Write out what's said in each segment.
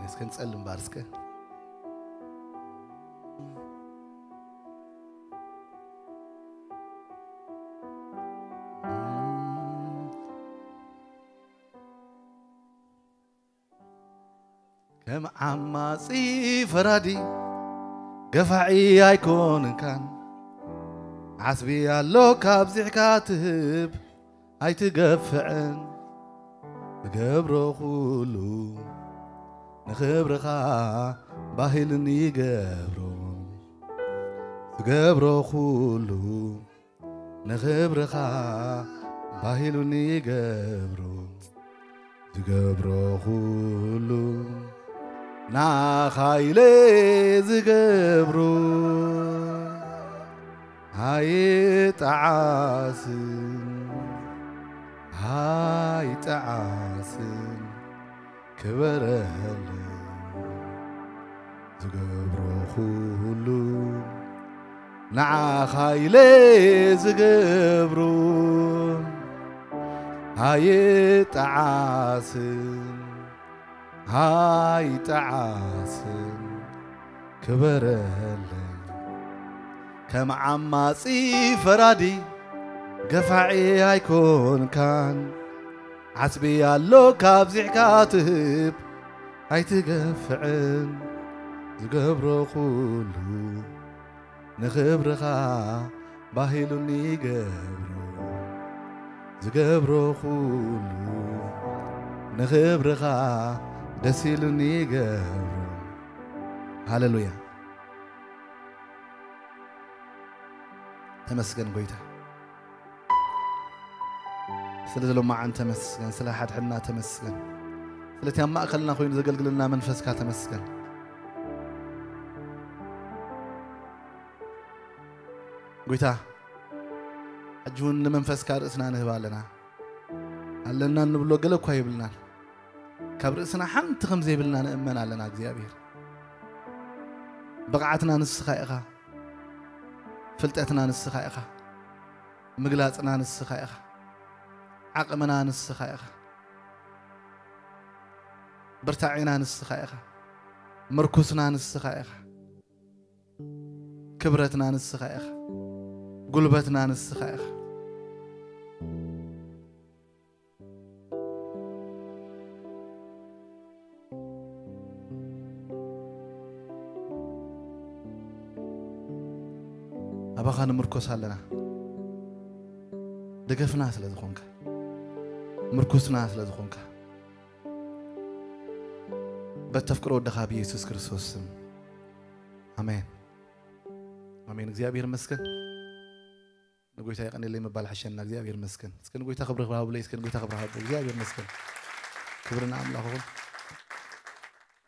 እስከ ንጸሊ እምበር እስከ። ከም ዓማጺ ፈራዲ ገፋዒ ኣይኮንካን። ዓስቢ ኣሎ ካብዚሕካ ትህብ ኣይትገፍዕን። ዝገብሮ ኩሉ ንኽብርኻ ባህልን ይገብሮ። ዝገብሮ ኩሉ ንኽብርኻ ባህሉን ይገብሮ። ዝገብሮ ኩሉ ንዓኻ ኢለ ዝገብሮ። ኣይጠዓስን ኣይጠዓስን ክበረለይ። ዝገብሮ ኩሉ ንዓኻ ኢለ ዝገብሮ። ኣይጠዓስን ኣይጠዓስን ክበረለይ። ከም ዓማጺ ፈራዲ ገፋዒ ኣይኮንካን። ዓስቢ ኣሎ ካብዚሕካ ትህብ ኣይትገፍዕን። ዝገብሮ ኩሉ ንኽብርኻ ባህሉን ይገብሮ። ዝገብሮ ኩሉ ንኽብርኻ ደስ ኢሉን ይገብሮ። ሃሌሉያ። ተመስገን ጎይታ። ስለ ዘሎ መዓን ተመስገን፣ ስለ ሓድሕና ተመስገን። ስለቲ ኣብ ማእከልና ኮይኑ ዘገልግልና መንፈስካ ተመስገን። ጎይታ፣ ሕጂ እውን ንመንፈስካ ርእስና ንህብ ኣለና። ኣለና እንብሎ ገለ እኳ የብልናን። ካብ ርእስና ሓንቲ ከም ዘይብልና ንእመን ኣለና እግዚኣብሔር። ብቕዓትና ንስኻ ኢኻ። ፍልጠትና ንስኻ ኢኻ። ምግላጽና ንስኻ ኢኻ። ዓቕምና ንስኻ ኢኻ። ብርታዒና ንስኻ ኢኻ። ምርኩስና ንስኻ ኢኻ። ክብረትና ንስኻ ኢኻ። ጉልበትና ንስኻ ኢኻ። ኣባኻ ንምርኮስ ኣለና። ደገፍና ስለ ዝኾንካ፣ ምርኩስና ስለ ዝኾንካ፣ በተፍቅሮ ወድኻ ብኢየሱስ ክርስቶስ ስም ኣሜን። ኣሜን። እግዚኣብሔር ይመስገን። ንጎይታ የቐንየለይ ምባል ሓሸና። እግዚኣብሔር ይመስገን። እስከ ንጎይታ ክብሪ ሃቡለይ፣ እስከ ንጎይታ ክብሪ ሃቡ። እግዚኣብሔር ይመስገን። ክብሪ ንኣምላኽ ይኹን።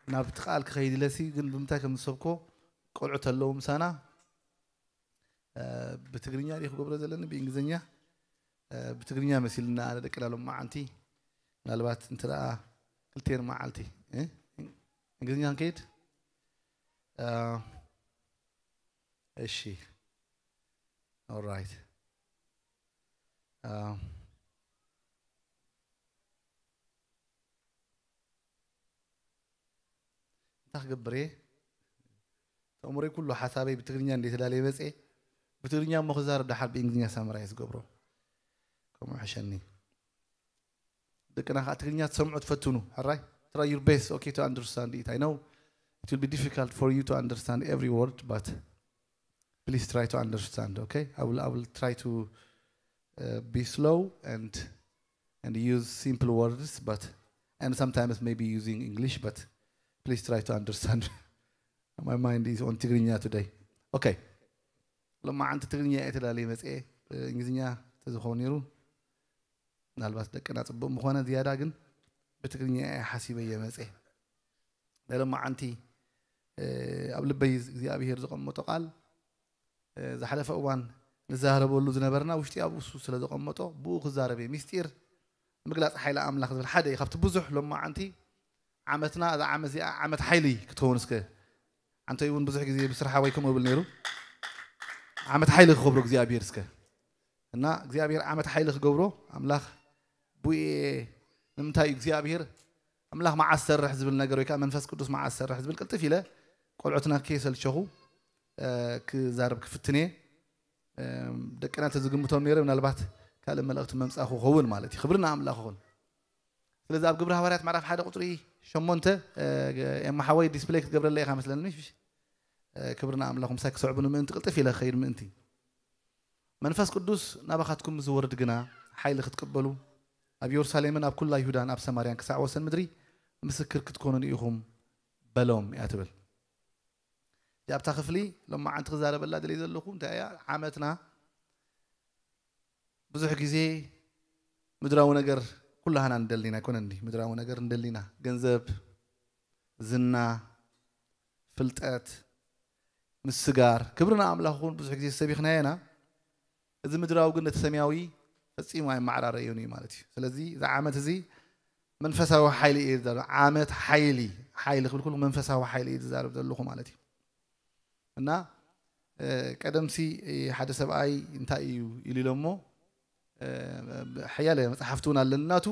ናብቲ ቃል ክኸይድ ኢለሲ ግን ብምንታይ ከም ዝሰብኮ ቆልዑ ተለዉ ምሳና፣ እ፣ ብትግርኛ ድየ ክገብሮ ዘለኒ ብእንግሊዝኛ? እ፣ ብትግርኛ መሲልና ኣነ ደቂ ላሎም መዓንቲ። ምናልባት እንተ ደኣ ክልቴን መዓልቲ፣ እ፣ እንግሊዝኛ ክንከይድ? እ፣ እሺ። ኦራይት። እ፣ እንታይ ክገብር እየ? ተእምሮይ ኩሉ ሓሳበይ ብትግርኛ እንደ ተዳለየ መጽኤ፣ ብትግርኛ እሞ ክዛረብ ደሓር ብእንግሊዝኛ ሳምራይዝ ዝገብሮ። ከምኡ ሕሸኒ። ደቅና ከዓ ትግርኛ ትሰምዑ ትፈትኑ፣ ሕራይ? Try your best, okay, to understand it. I know it will be difficult for you to understand every word, but please try to understand, okay? I will, I will try to, uh, be slow and, and use simple words, but, and sometimes maybe using English, but please try to understand. My mind is on ትግርኛ today. Okay. ሎማዓንቲ ትግርኛ እየ ተዳልየ መፅኤ። ብእንግሊዝኛ ተዝኸውን ነይሩ፣ ምናልባት ደቅና ፅቡቕ ምኾነ ዝያዳ፣ ግን ብትግርኛ እየ ሓሲበ እየ መፅኤ። ናይ ሎማዓንቲ፣ እ፣ ኣብ ልበይ እግዚኣብሄር ዘቐመጦ ቃል፣ እ፣ ዝሓለፈ እዋን ንዛረበሉ ዝነበርና ውሽጢ ኣብኡ እሱ ስለ ዘቐመጦ ብኡ ክዛረብ እየ። ሚስጢር ምግላፅ ሓይሊ ኣምላኽ ዝብል ሓደ እዩ ካብቲ ብዙሕ ሎማዓንቲ ዓመትና፣ እዛ ዓመት እዚኣ ዓመት ሓይሊ ክትኸውን እስከ። ኣንተይ እውን ብዙሕ ግዜ ብስራሕ ወይ ከምኡ እብል ነይሩ። ዓመት ሓይሊ ክገብሮ እግዚኣብሄር እስከ። እና እግዚኣብሄር ዓመት ሓይሊ ክገብሮ ኣምላኽ ብኡ እየ። ንምንታይ እዩ እግዚኣብሄር ኣምላኽ መዓስ ሰርሕ ዝብል ነገር ወይ ከዓ መንፈስ ቅዱስ መዓስ ሰርሕ ዝብል ቅልጥፍ ኢለ ቆልዑትና ከይሰልቸኹ ክዛረብ ክፍትንየ። ደቅና ተዝግምቶም ነይረ ምናልባት ካልእ መልእኽቲ መምፃእ ክኸውን ማለት እዩ። ክብርና ኣምላኽ ይኹን። ስለዚ ኣብ ግብሪ ሃዋርያት ምዕራፍ ሓደ ቁፅሪ ሸሞንተ፣ ኤማ ሓወይ ዲስፕሌይ ክትገብረለ ኢኻ መስለኒ። ክብርና ኣምላኽ ምሳይ ክስዕቡ ንምእንቲ ቅልጥፍ ኢለ ክኸይድ ምእንቲ፣ መንፈስ ቅዱስ ናባኻትኩም ዝወርድ ግና ሓይሊ ክትቅበሉ፣ ኣብ የሩሳሌምን ኣብ ኩላ ይሁዳን ኣብ ሰማርያን ክሳዕ ወሰን ምድሪ ምስክር ክትኮኑኒ ኢኹም በሎም እያ ትብል። ኣብታ ክፍሊ ሎማዓንቲ ክዛረበላ ደልየ ዘለኹ እንታይ እያ? ዓመትና ብዙሕ ግዜ ምድራዊ ነገር ኩላህና ንደሊና ኣይኮነን? ምድራዊ ነገር ንደሊና፣ ገንዘብ፣ ዝና፣ ፍልጠት፣ ምስጋር፣ ክብርና ኣምላኽ እውን ብዙሕ ግዜ ዝሰቢኽናዮ ኢና። እዚ ምድራዊ ግን ነቲ ሰማያዊ ፈጺሙ ኣይመዓራረዮን እዩ ማለት እዩ። ስለዚ እዚ ዓመት እዚ መንፈሳዊ ሓይሊ እየ ዝዛረብ። ዓመት ሓይሊ፣ ሓይሊ ክብል ኩሉ መንፈሳዊ ሓይሊ እየ ዝዛረብ ዘለኹ ማለት እዩ። እና ቀደምሲ ሓደ ሰብኣይ እንታይ እዩ ኢሉ ኢሎሞ፣ ሓያለ መፅሓፍቲ እውን ኣለኒ ናቱ።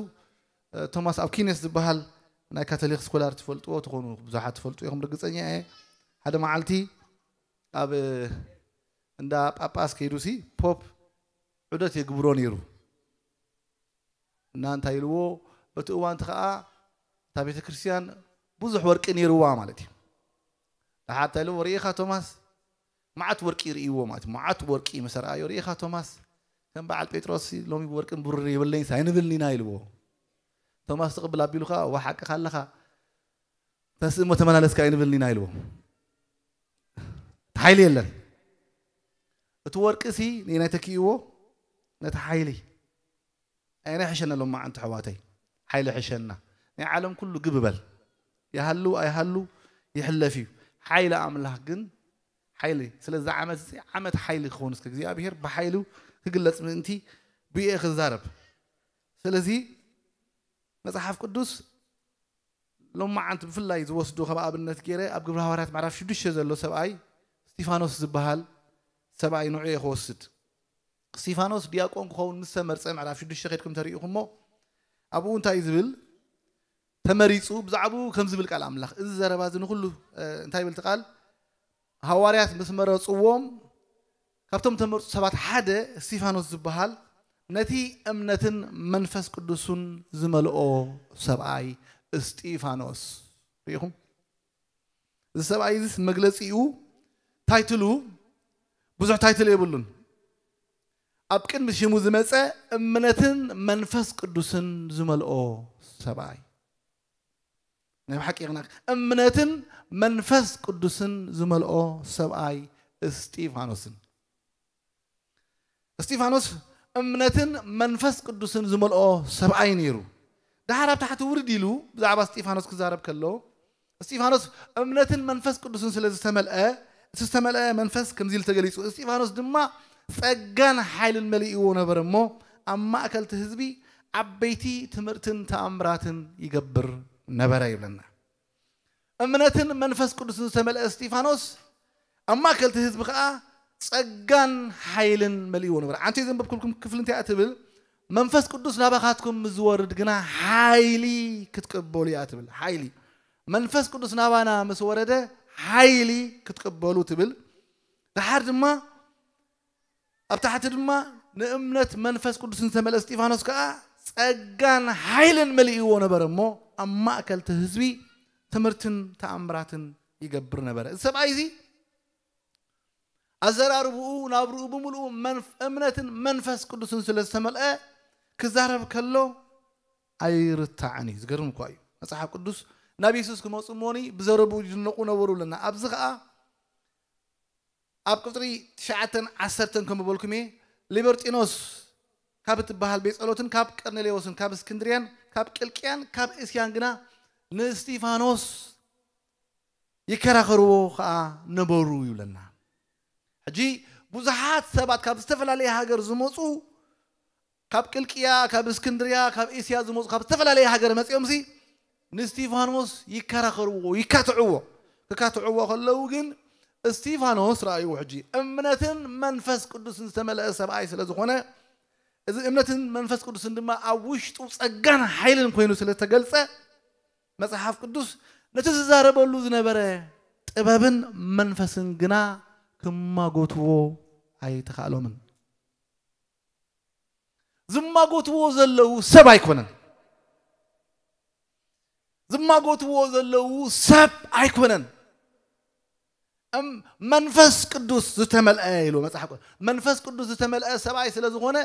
ቶማስ ኣኩይነስ ዝበሃል ናይ ካቶሊክ ስኮላር ትፈልጥዎ ትኾኑ፣ ብዙሓት ትፈልጡ ኢኹም ርግፀኛ እየ። ሓደ መዓልቲ ኣብ እንዳ ጳጳስ ከይዱሲ ፖፕ ዑደት የግብሮ ነይሩ። እና እንታይ ኢልዎ፣ በቲ እዋንቲ ከዓ እታ ቤተ ክርስቲያን ብዙሕ ወርቂ ነይርዋ ማለት እዩ። ደሓር እንታይ ኢልዎ፣ ርኢኻ ቶማስ፣ መዓት ወርቂ ርእይዎ ማለት እዩ። መዓት ወርቂ ምስ ረኣዮ፣ ርኢኻ ቶማስ፣ ከም በዓል ጴጥሮስ ሎሚ ወርቅን ብሩር የብለይንስ ኣይንብልን ኢና ኢልዎ። ቶማስ ትቕብል ኣቢሉ ከዓ፣ እዋ ሓቅኻ ኣለኻ፣ ተስእሞ ተመላለስካ ኣይንብልን ኢና ኢልዎ። ሓይሊ የለን። እቲ ወርቂ ሲ ንናይ ተኪእዎ ነቲ ሓይሊ ኣየናይ ሕሸና ሎም መዓንቲ ኣሕዋተይ? ሓይሊ ሕሸና። ናይ ዓለም ኩሉ ግብ በል። ይሃሉ ኣይሃሉ ይሕለፍ እዩ። ሓይሊ ኣምላኽ ግን ሓይሊ። ስለዚ ዓመት እዚ ዓመት ሓይሊ ክኸውን እስከ እግዚኣብሔር ብሓይሉ ክግለጽ ምእንቲ ብየ ክዛረብ። ስለዚ መጽሓፍ ቅዱስ ሎም መዓንቲ ብፍላይ ዝወስዶ ከም ኣብነት ገይረ ኣብ ግብረ ሃዋርያት ምዕራፍ ሽዱሽተ ዘሎ ሰብኣይ እስጢፋኖስ ዝበሃል ሰብኣይ ንዑ እየ ክወስድ። እስጢፋኖስ ዲያቆን ክኸውን ምስ ተመርጸ ምዕራፍ ሽዱሽተ ከድኩም ተሪኢኹሞ ኣብኡ እንታይ እዩ ዝብል? ተመሪጹ ብዛዕባኡ ከም ዝብል ቃል ኣምላኽ። እዚ ዘረባ እዚ ንኹሉ እንታይ ይብል እቲ ቃል? ሃዋርያት ምስ መረጽዎም ካብቶም ተመርጹ ሰባት ሓደ እስጢፋኖስ ዝበሃል ነቲ እምነትን መንፈስ ቅዱስን ዝመልኦ ሰብኣይ እስጢፋኖስ ርኢኹም። እዚ ሰብኣይ እዚ መግለጺኡ ታይትሉ ብዙሕ ታይትል የብሉን። ኣብ ቅድሚ ሽሙ ዝመጸ እምነትን መንፈስ ቅዱስን ዝመልኦ ሰብኣይ ናይ ብሓቂ ይቕናዕ። እምነትን መንፈስ ቅዱስን ዝመልኦ ሰብኣይ እስጢፋኖስን። እስጢፋኖስ እምነትን መንፈስ ቅዱስን ዝመልኦ ሰብኣይ ነይሩ። ደሓር ኣብ ታሕቲ ውርድ ኢሉ ብዛዕባ እስጢፋኖስ ክዛረብ ከሎ እስጢፋኖስ እምነትን መንፈስ ቅዱስን ስለ ዝተመልአ፣ እቲ ዝተመልአ መንፈስ ከምዚ ኢሉ ተገሊጹ፣ እስጢፋኖስ ድማ ጸጋን ሓይልን መሊእዎ ነበረ እሞ ኣብ ማእከል እቲ ህዝቢ ዓበይቲ ትምህርትን ተኣምራትን ይገብር ነበረ ይብለና። እምነትን መንፈስ ቅዱስን ዝተመልአ እስጢፋኖስ ኣብ ማእከል እቲ ህዝቢ ከዓ ጸጋን ሓይልን መሊእዎ ነበረ። ዓንተ ዘንበብኩልኩም ክፍሊ እንታይ እያ ትብል? መንፈስ ቅዱስ ናባኻትኩም ምስ ዝወርድ ግና ሓይሊ ክትቅበሉ እያ ትብል። ሓይሊ መንፈስ ቅዱስ ናባና ምስ ወረደ ሓይሊ ክትቅበሉ ትብል። ደሓር ድማ ኣብ ታሕቲ ድማ ንእምነት መንፈስ ቅዱስን ዝተመልአ እስጢፋኖስ ከዓ ጸጋን ሓይልን መሊእዎ ነበረ እሞ ኣብ ማእከል እቲ ህዝቢ ትምህርትን ተኣምራትን ይገብር ነበረ። እዚ ሰብኣይ እዚ ኣዘራርብኡ ናብርኡ ብምልኡ መንፍ- እምነትን መንፈስ ቅዱስን ስለ ዝተመልአ ክዛረብ ከሎ ኣይርታዕን እዩ። ዝገርም እኳ እዩ። መጽሓፍ ቅዱስ ናብ የሱስ ክመፁ እሞኒ ብዘረብኡ ይድነቁ ነበሩ ኣለና። ኣብዚ ከዓ ኣብ ቁፅሪ ትሽዓተን ዓሰርተን ከም በልኩም እየ፣ ሊበርጢኖስ ካብ እትበሃል ቤት ጸሎትን ካብ ቀርኔሌዎስን ካብ እስክንድርያን ካብ ቅልቅያን ካብ እስያን ግና ንእስጢፋኖስ ይከራኸርዎ ከዓ ነበሩ ይብለና። ሕጂ ብዙሓት ሰባት ካብ ዝተፈላለየ ሃገር ዝመፁ፣ ካብ ቅልቅያ፣ ካብ እስክንድርያ፣ ካብ እስያ ዝመፁ ካብ ዝተፈላለየ ሃገር መፂኦም ሲ ንእስጢፋኖስ ይከራኸርዎ፣ ይካትዕዎ። ክካትዕዎ ከለዉ ግን እስጢፋኖስ ረኣይዎ። ሕጂ እምነትን መንፈስ ቅዱስን ዝተመልአ ሰብኣይ ስለ ዝኾነ፣ እዚ እምነትን መንፈስ ቅዱስን ድማ ኣብ ውሽጡ ጸጋን ሓይልን ኮይኑ ስለ ዝተገልጸ፣ መጽሓፍ ቅዱስ ነቲ ዝዛረበሉ ዝነበረ ጥበብን መንፈስን ግና ክማጎትዎ ኣይተኻእሎምን። ዝማጎትዎ ዘለዉ ሰብ ኣይኮነን። ዝማጎትዎ ዘለዉ ሰብ ኣይኮነን። እም መንፈስ ቅዱስ ዝተመልአ ኢሉ መጽሓፍ ቅዱስ። መንፈስ ቅዱስ ዝተመልአ ሰብኣይ ስለ ዝኾነ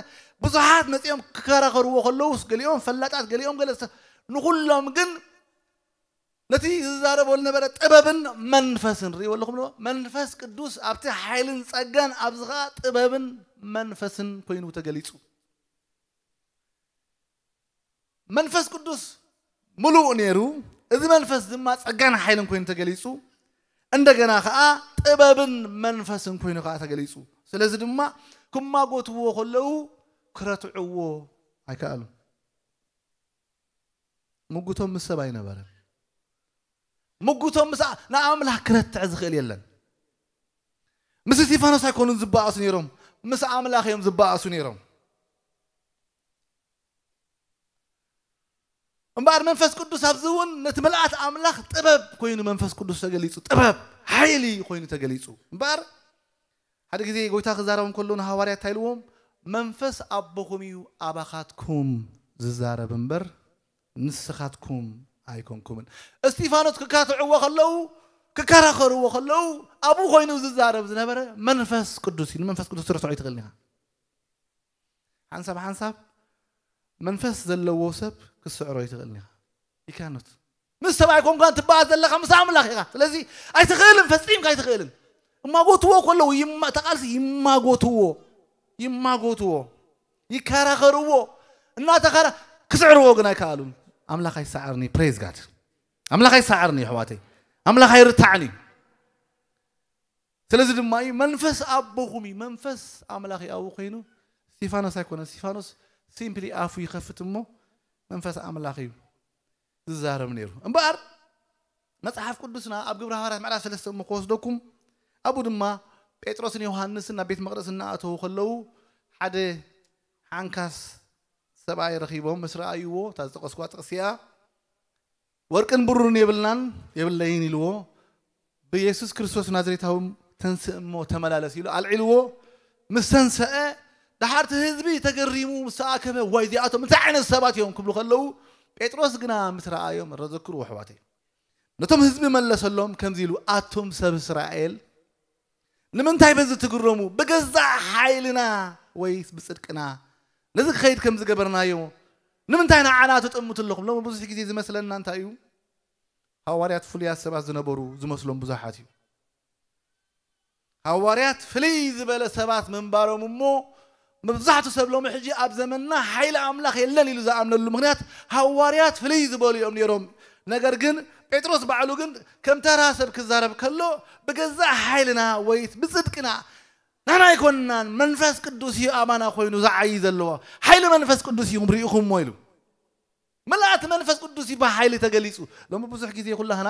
ብዙሓት መጺኦም ክከራኸርዎ ከለዉ፣ ገሊኦም ፈላጣት፣ ገሊኦም ገለ ሰ-፣ ንኹሎም ግን ነቲ ዝዛረቦ ዝነበረ ጥበብን መንፈስን ርእይዎ ኣለኹም ዶ? መንፈስ ቅዱስ ኣብቲ ሓይልን ጸጋን፣ ኣብዚ ኸኣ ጥበብን መንፈስን ኮይኑ ተገሊጹ። መንፈስ ቅዱስ ምሉእ ነይሩ። እዚ መንፈስ ድማ ጸጋን ሓይልን ኮይኑ ተገሊጹ። እንደገና ኸኣ ጥበብን መንፈስን ኮይኑ ኸኣ ተገሊጹ። ስለዚ ድማ ክማጎትዎ ከለዉ ክረትዕዎ ኣይከኣሉን። ምጉቶም ምስ ሰብ ኣይነበረን። ምጉቶም ምስ ኣ-፣ ንኣምላኽ ክረትዕ ዝኽእል የለን። ምስ እስጢፋኖስ ኣይኮኑን ዝበኣሱ ነይሮም፣ ምስ ኣምላኽ እዮም ዝበኣሱ ነይሮም። እምበኣር መንፈስ ቅዱስ ኣብዚ እውን ነቲ ምልኣት ኣምላኽ ጥበብ ኮይኑ መንፈስ ቅዱስ ተገሊጹ፣ ጥበብ ሓይሊ ኮይኑ ተገሊጹ። እምበኣር ሓደ ግዜ ጎይታ ክዛረቦም ከሎ ንሃዋርያት እንታይ ኢልዎም? መንፈስ ኣቦኹም እዩ ኣባኻትኩም ዝዛረብ እምበር ንስኻትኩም ኣይኮንኩምን። እስጢፋኖስ ክካትዕዎ ከለዉ፣ ክከራኸርዎ ከለዉ፣ ኣብኡ ኮይኑ ዝዛረብ ዝነበረ መንፈስ ቅዱስ እዩ። ንመንፈስ ቅዱስ ትረትዖ ይትኽእል ኢኻ። ሓንሳብ ሓንሳብ መንፈስ ዘለዎ ሰብ ክስዕሮ ይትኽእል ኢኻ። You cannot። ምስ ሰብ ኣይኮንካን ትበኣስ ዘለኻ፣ ምስ ኣምላኽ ኢኻ። ስለዚ ኣይትኽእልን፣ ፈጺምካ ኣይትኽእልን። እማጎትዎ ከለዉ ይማ-፣ ተቓልሲ ይማጎትዎ፣ ይማጎትዎ፣ ይከራኸርዎ። እናተኸራ-፣ ክስዕርዎ ግን ኣይከኣሉን። ኣምላኽ ኣይሰዓርኒ። Praise God። ኣምላኽ ኣይሰዓርኒ፣ ኣሕዋተይ። ኣምላኽ ኣይርታዕኒ። ስለዚ ድማ እዩ መንፈስ ኣቦኹም እዩ፣ መንፈስ ኣምላኽ እዩ ኣብኡ ኮይኑ። እስጢፋኖስ ኣይኮነን። እስጢፋኖስ ሲምፕሊ ኣፉ ይኸፍት እሞ መንፈስ ኣምላኽ እዩ ዝዛረብ ነይሩ። እምበኣር መጽሓፍ ቅዱስና ኣብ ግብረ ሃዋርያት ምዕራፍ ሰለስተ እሞ ክወስደኩም፣ ኣብኡ ድማ ጴጥሮስን ዮሃንስን ናብ ቤት መቕደስ እናኣተዉ ከለዉ ሓደ ሓንካስ ሰብኣይ ረኺቦም ምስ ረኣይዎ፣ እታ ዝጠቐስኩዋ ጥቕሲ እያ፣ "ወርቅን ብሩርን የብልናን፣ የብለይን" ኢልዎ፣ "ብየሱስ ክርስቶስ ናዝሬታዊ ተንስእ እሞ ተመላለስ" ኢሉ ኣልዒልዎ። ምስ ተንሰአ፣ ደሓር እቲ ህዝቢ ተገሪሙ ምስ ተኣከበ፣ "ዋይ፣ እዚኣቶም እንታይ ዓይነት ሰባት እዮም?" ክብሉ ከለዉ፣ ጴጥሮስ ግና ምስ ረኣዮም፣ ረዘክሩ ኣሕዋተይ፣ ነቶም ህዝቢ መለሰሎም ከምዚ ኢሉ፣ "ኣቱም ሰብ እስራኤል፣ ንምንታይ በዚ ትግረሙ? ብገዛእ ሓይልና ወይስ ብጽድቅና ነዚ ክኸይድ ከም ዝገበርናዮ ንምንታይ ንዓና ትጥምቱ ኣለኹም?" ሎሚ ብዙሕ ግዜ ዝመስለና እንታይ እዩ? ሃዋርያት ፍሉያት ሰባት ዝነበሩ ዝመስሎም ብዙሓት እዩ። ሃዋርያት ፍልይ ዝበለ ሰባት ምንባሮም እሞ፣ መብዛሕቱ ሰብ ሎሚ ሕጂ ኣብ ዘመንና ሓይሊ ኣምላኽ የለን ኢሉ ዝኣምነሉ ምኽንያት፣ ሃዋርያት ፍልይ ዝበሉ እዮም ነይሮም። ነገር ግን ጴጥሮስ ባዕሉ ግን ከም ተራ ሰብ ክዛረብ ከሎ፣ "ብገዛእ ሓይልና ወይስ ብጽድቅና ንሕና ኣይኮንናን፣ መንፈስ ቅዱስ እዩ ኣባና ኮይኑ ዝዓዪ ዘለዎ። ሓይሊ መንፈስ ቅዱስ እዩ ሪኢኹሞ" ኢሉ። ምልኣት መንፈስ ቅዱስ እዩ ብሓይሊ ተገሊጹ። ሎሚ ብዙሕ ግዜ ኩላህና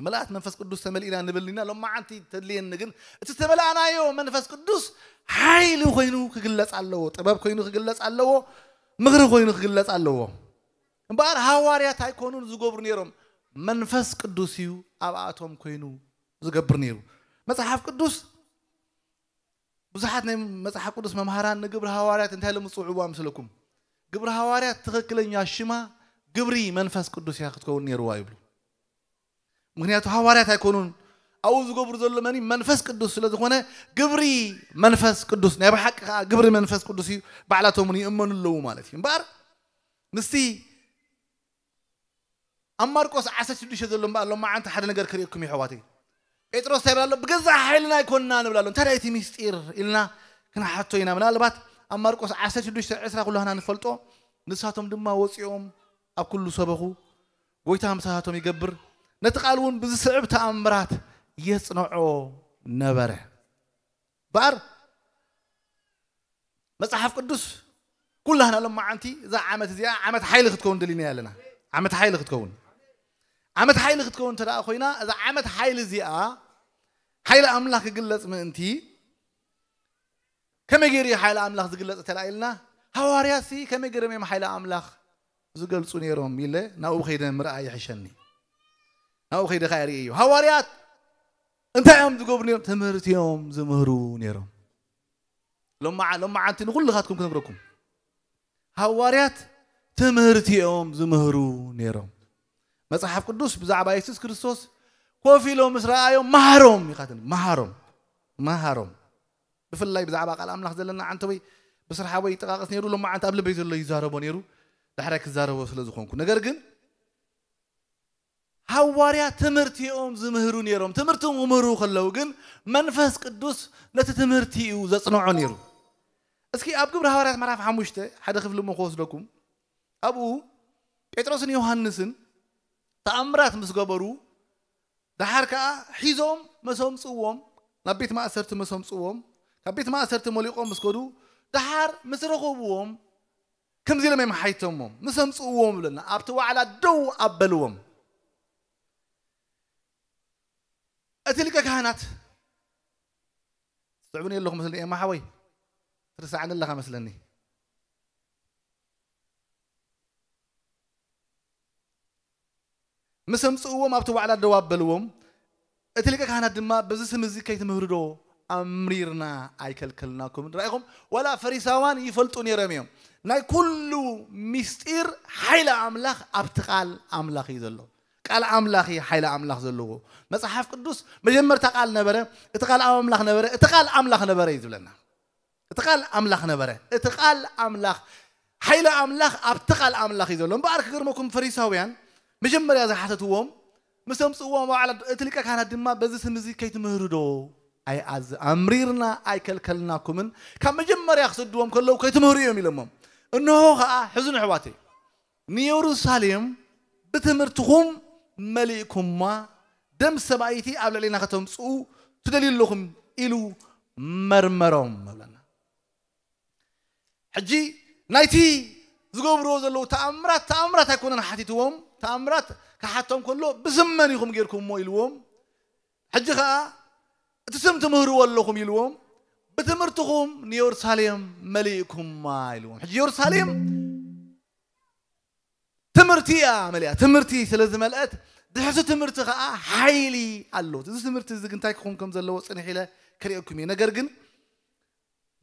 ምልኣት መንፈስ ቅዱስ ተመሊእና ንብል ኢና። ሎማዓንቲ ተድልየኒ ግን እቲ ዝተመልኣናዮ መንፈስ ቅዱስ ሓይሊ ኮይኑ ክግለጽ ኣለዎ፣ ጥበብ ኮይኑ ክግለጽ ኣለዎ፣ ምኽሪ ኮይኑ ክግለጽ ኣለዎ። እምበኣር ሃዋርያት ኣይኮኑን ዝገብሩ ነይሮም፣ መንፈስ ቅዱስ እዩ ኣብኣቶም ኮይኑ ዝገብር ነይሩ። መጽሓፍ ቅዱስ፣ ብዙሓት ናይ መጽሓፍ ቅዱስ መምሃራን ንግብሪ ሃዋርያት እንታይ ኢሎም ዝጽውዕዋ ምስለኩም? ግብሪ ሃዋርያት ትኽክለኛ ሽማ ግብሪ መንፈስ ቅዱስ እያ ክትከውን ነይርዋ ይብሉ። ምኽንያቱ ሃዋርያት ኣይኮኑን፣ ኣብኡ ዝገብሩ ዘሎ መን እዩ? መንፈስ ቅዱስ ስለ ዝኾነ፣ ግብሪ መንፈስ ቅዱስ፣ ናይ ብሓቂ ከኣ ግብሪ መንፈስ ቅዱስ እዩ፣ ባዕላቶም እውን ይእመኑ ኣለዉ ማለት እዩ። እምበኣር ምስቲ ኣብ ማርቆስ ዓሰርተ ሽዱሽተ ዘሎ እምበኣር ሎማዓንቲ ሓደ ነገር ክርእየኩም እዩ ኣሕዋተይ። ጴጥሮስ እንታይ ይብል ኣሎ? "ብገዛእ ሓይልና ኣይኮንና" ንብል ኣሎ። እንታይ እቲ ምስጢር ኢልና ክንሓቶ ኢና። ምናልባት ኣብ ማርቆስ ዓሰርተ ሽዱሽተ ዕስራ ኩላህና ንፈልጦ፣ "ንሳቶም ድማ ወጺኦም ኣብ ኩሉ ሰበኹ፣ ጎይታ ምሳታቶም ይገብር፣ ነቲ ቃል እውን ብዝስዕብ ተኣምራት የጽንዖ ነበረ።" እምበኣር መጽሓፍ ቅዱስ ኩላህና ሎማዓንቲ እዛ ዓመት እዚኣ ዓመት ሓይሊ ክትከውን ደሊና ኣለና። ዓመት ሓይሊ ክትከውን፣ ዓመት ሓይሊ ክትከውን እንተ ደኣ ኮይና፣ እዛ ዓመት ሓይሊ እዚኣ ሓይሊ ኣምላኽ ክግለጽ ምእንቲ፣ ከመይ ገይሩ እዩ ሓይሊ ኣምላኽ ዝግለጽ እንተ ደኣ ኢልና፣ ሃዋርያትሲ ከመይ ገይሮም እዮም ሓይሊ ኣምላኽ ዝገልጹ ነይሮም ኢለ ናብኡ ከይደ ምርኣይ ይሕሸኒ። ናብኡ ከይደ ከኣ ርእየ እዩ። ሃዋርያት እንታይ እዮም ዝገብሩ ነይሮም? ትምህርቲ እዮም ዝምህሩ ነይሮም። ሎማዓ-፣ ሎማዓንቲ ንኹልኻትኩም ክነግረኩም። ሃዋርያት ትምህርቲ እዮም ዝምህሩ ነይሮም። መጽሓፍ ቅዱስ ብዛዕባ የሱስ ክርስቶስ ኮፍ ኢሎም ምስ ረኣዮም፣ "መሃሮም" ኢኻ ትብል። መሃሮም። መሃሮም። ብፍላይ ብዛዕባ ቃል ኣምላኽ ዘለና ዓንተወይ ብስርሓወይ ይጠቃቀስ ነይሩ። ሎማዓንቲ ኣብ ልበይ ዘሎ ይዛረቦ ነይሩ። ዳሕራይ ክዛረቦ ስለ ዝኾንኩ። ነገር ግን ሃዋርያ ትምህርቲ እዮም ዝምህሩ ነይሮም። ትምህርቲ ክምህሩ ከለዉ ግን መንፈስ ቅዱስ ነቲ ትምህርቲ እዩ ዘጽንዖ ነይሩ። እስኪ ኣብ ግብሪ ሃዋርያት ምዕራፍ ሓሙሽተ ሓደ ክፍሊ እሞ ክወስደኩም። ኣብኡ ጴጥሮስን ዮሃንስን ተኣምራት ምስ ገበሩ፣ ደሓር ከኣ ሒዞም መሰምጽዎም፣ ናብ ቤት ማእሰርቲ መሰምጽዎም፣ ካብ ቤት ማእሰርቲ መሊቖም ምስ ከዱ፣ ደሓር ምስ ረኸብዎም፣ ከምዚ ኢሎም እዮም ሓይቶሞም፣ ምስ ኣምጽእዎም ብለና፣ ኣብቲ ዋዕላ ደው ኣበልዎም። እቲ ሊቀ ካህናት፣ ትስዕቡኒ ኣለኹም መስለኒ፣ ኤማ ሓወይ፣ ትርስዓኒ ኣለኻ መስለኒ። ምስ ኣምጽእዎም ኣብቲ ዋዕላ ደው ኣበልዎም። እቲ ሊቀ ካህናት ድማ፣ "በዚ ስም እዚ ከይትምህሩ ዶ ኣምሪርና ኣይከልከልናኩምን?" ራኢኹም፣ ዋላ ፈሪሳውያን ይፈልጡ ነይሮም እዮም። ናይ ኩሉ ምስጢር ሓይሊ ኣምላኽ ኣብቲ ቃል ኣምላኽ እዩ ዘሎ። ቃል ኣምላኽ እዩ ሓይሊ ኣምላኽ ዘለዎ። መጽሓፍ ቅዱስ፣ "መጀመርታ ቃል ነበረ፣ እቲ ቃል ኣብ ኣምላኽ ነበረ፣ እቲ ቃል ኣምላኽ ነበረ" እዩ ዝብለና። እቲ ቃል ኣምላኽ ነበረ። እቲ ቃል ኣምላኽ፣ ሓይሊ ኣምላኽ ኣብቲ ቃል ኣምላኽ እዩ ዘሎ። እምበኣር ክገርመኩም፣ ፈሪሳውያን መጀመርያ ዝሓተትዎም፣ ምስ ኣምጽእዎም ኣብ ዋዕላ፣ እቲ ሊቀ ካህናት ድማ፣ "በዚ ስም እዚ ከይትምህሩ ዶ ኣይኣዝ-፣ ኣምሪርና ኣይከልከልናኩምን?" ካብ መጀመርያ ክሰድዎም ከለዉ፣ "ከይትምህሩ እዮም" ኢሎሞም። እንሆ ኸኣ፣ ሕዝኑ ኣሕዋተይ፣ "ንየሩሳሌም ብትምህርትኹም መሊእኩማ፣ ደም ሰብኣይቲ ኣብ ልዕሌና ከተምጽኡ ትደልዩ ኣለኹም" ኢሉ መርመሮም ይብለና። ሕጂ ናይቲ ዝገብርዎ ዘለዉ ተኣምራት፣ ተኣምራት ኣይኮነን ሓቲትዎም። ተኣምራት ክሓቶም ከሎ፣ "ብስም መን ኢኹም ጌርኩምዎ?" ኢልዎም። ሕጂ ኸኣ፣ "እቲ ስም ትምህርዎ ኣለኹም" ኢልዎም። "ብትምህርትኹም ንየሩሳሌም መሊእኩማ" ኢልዎም። ሕጂ የሩሳሌም ትምህርቲ እያ መሊኣ። ትምህርቲ ስለ ዝመልአት፣ ድሕቲ ትምህርቲ ኸኣ ሓይሊ ኣሎ። እዚ ትምህርቲ እዚ ግን እንታይ ክኸውን ከም ዘለዎ ጽንሕ ኢለ ክርእየኩም እየ። ነገር ግን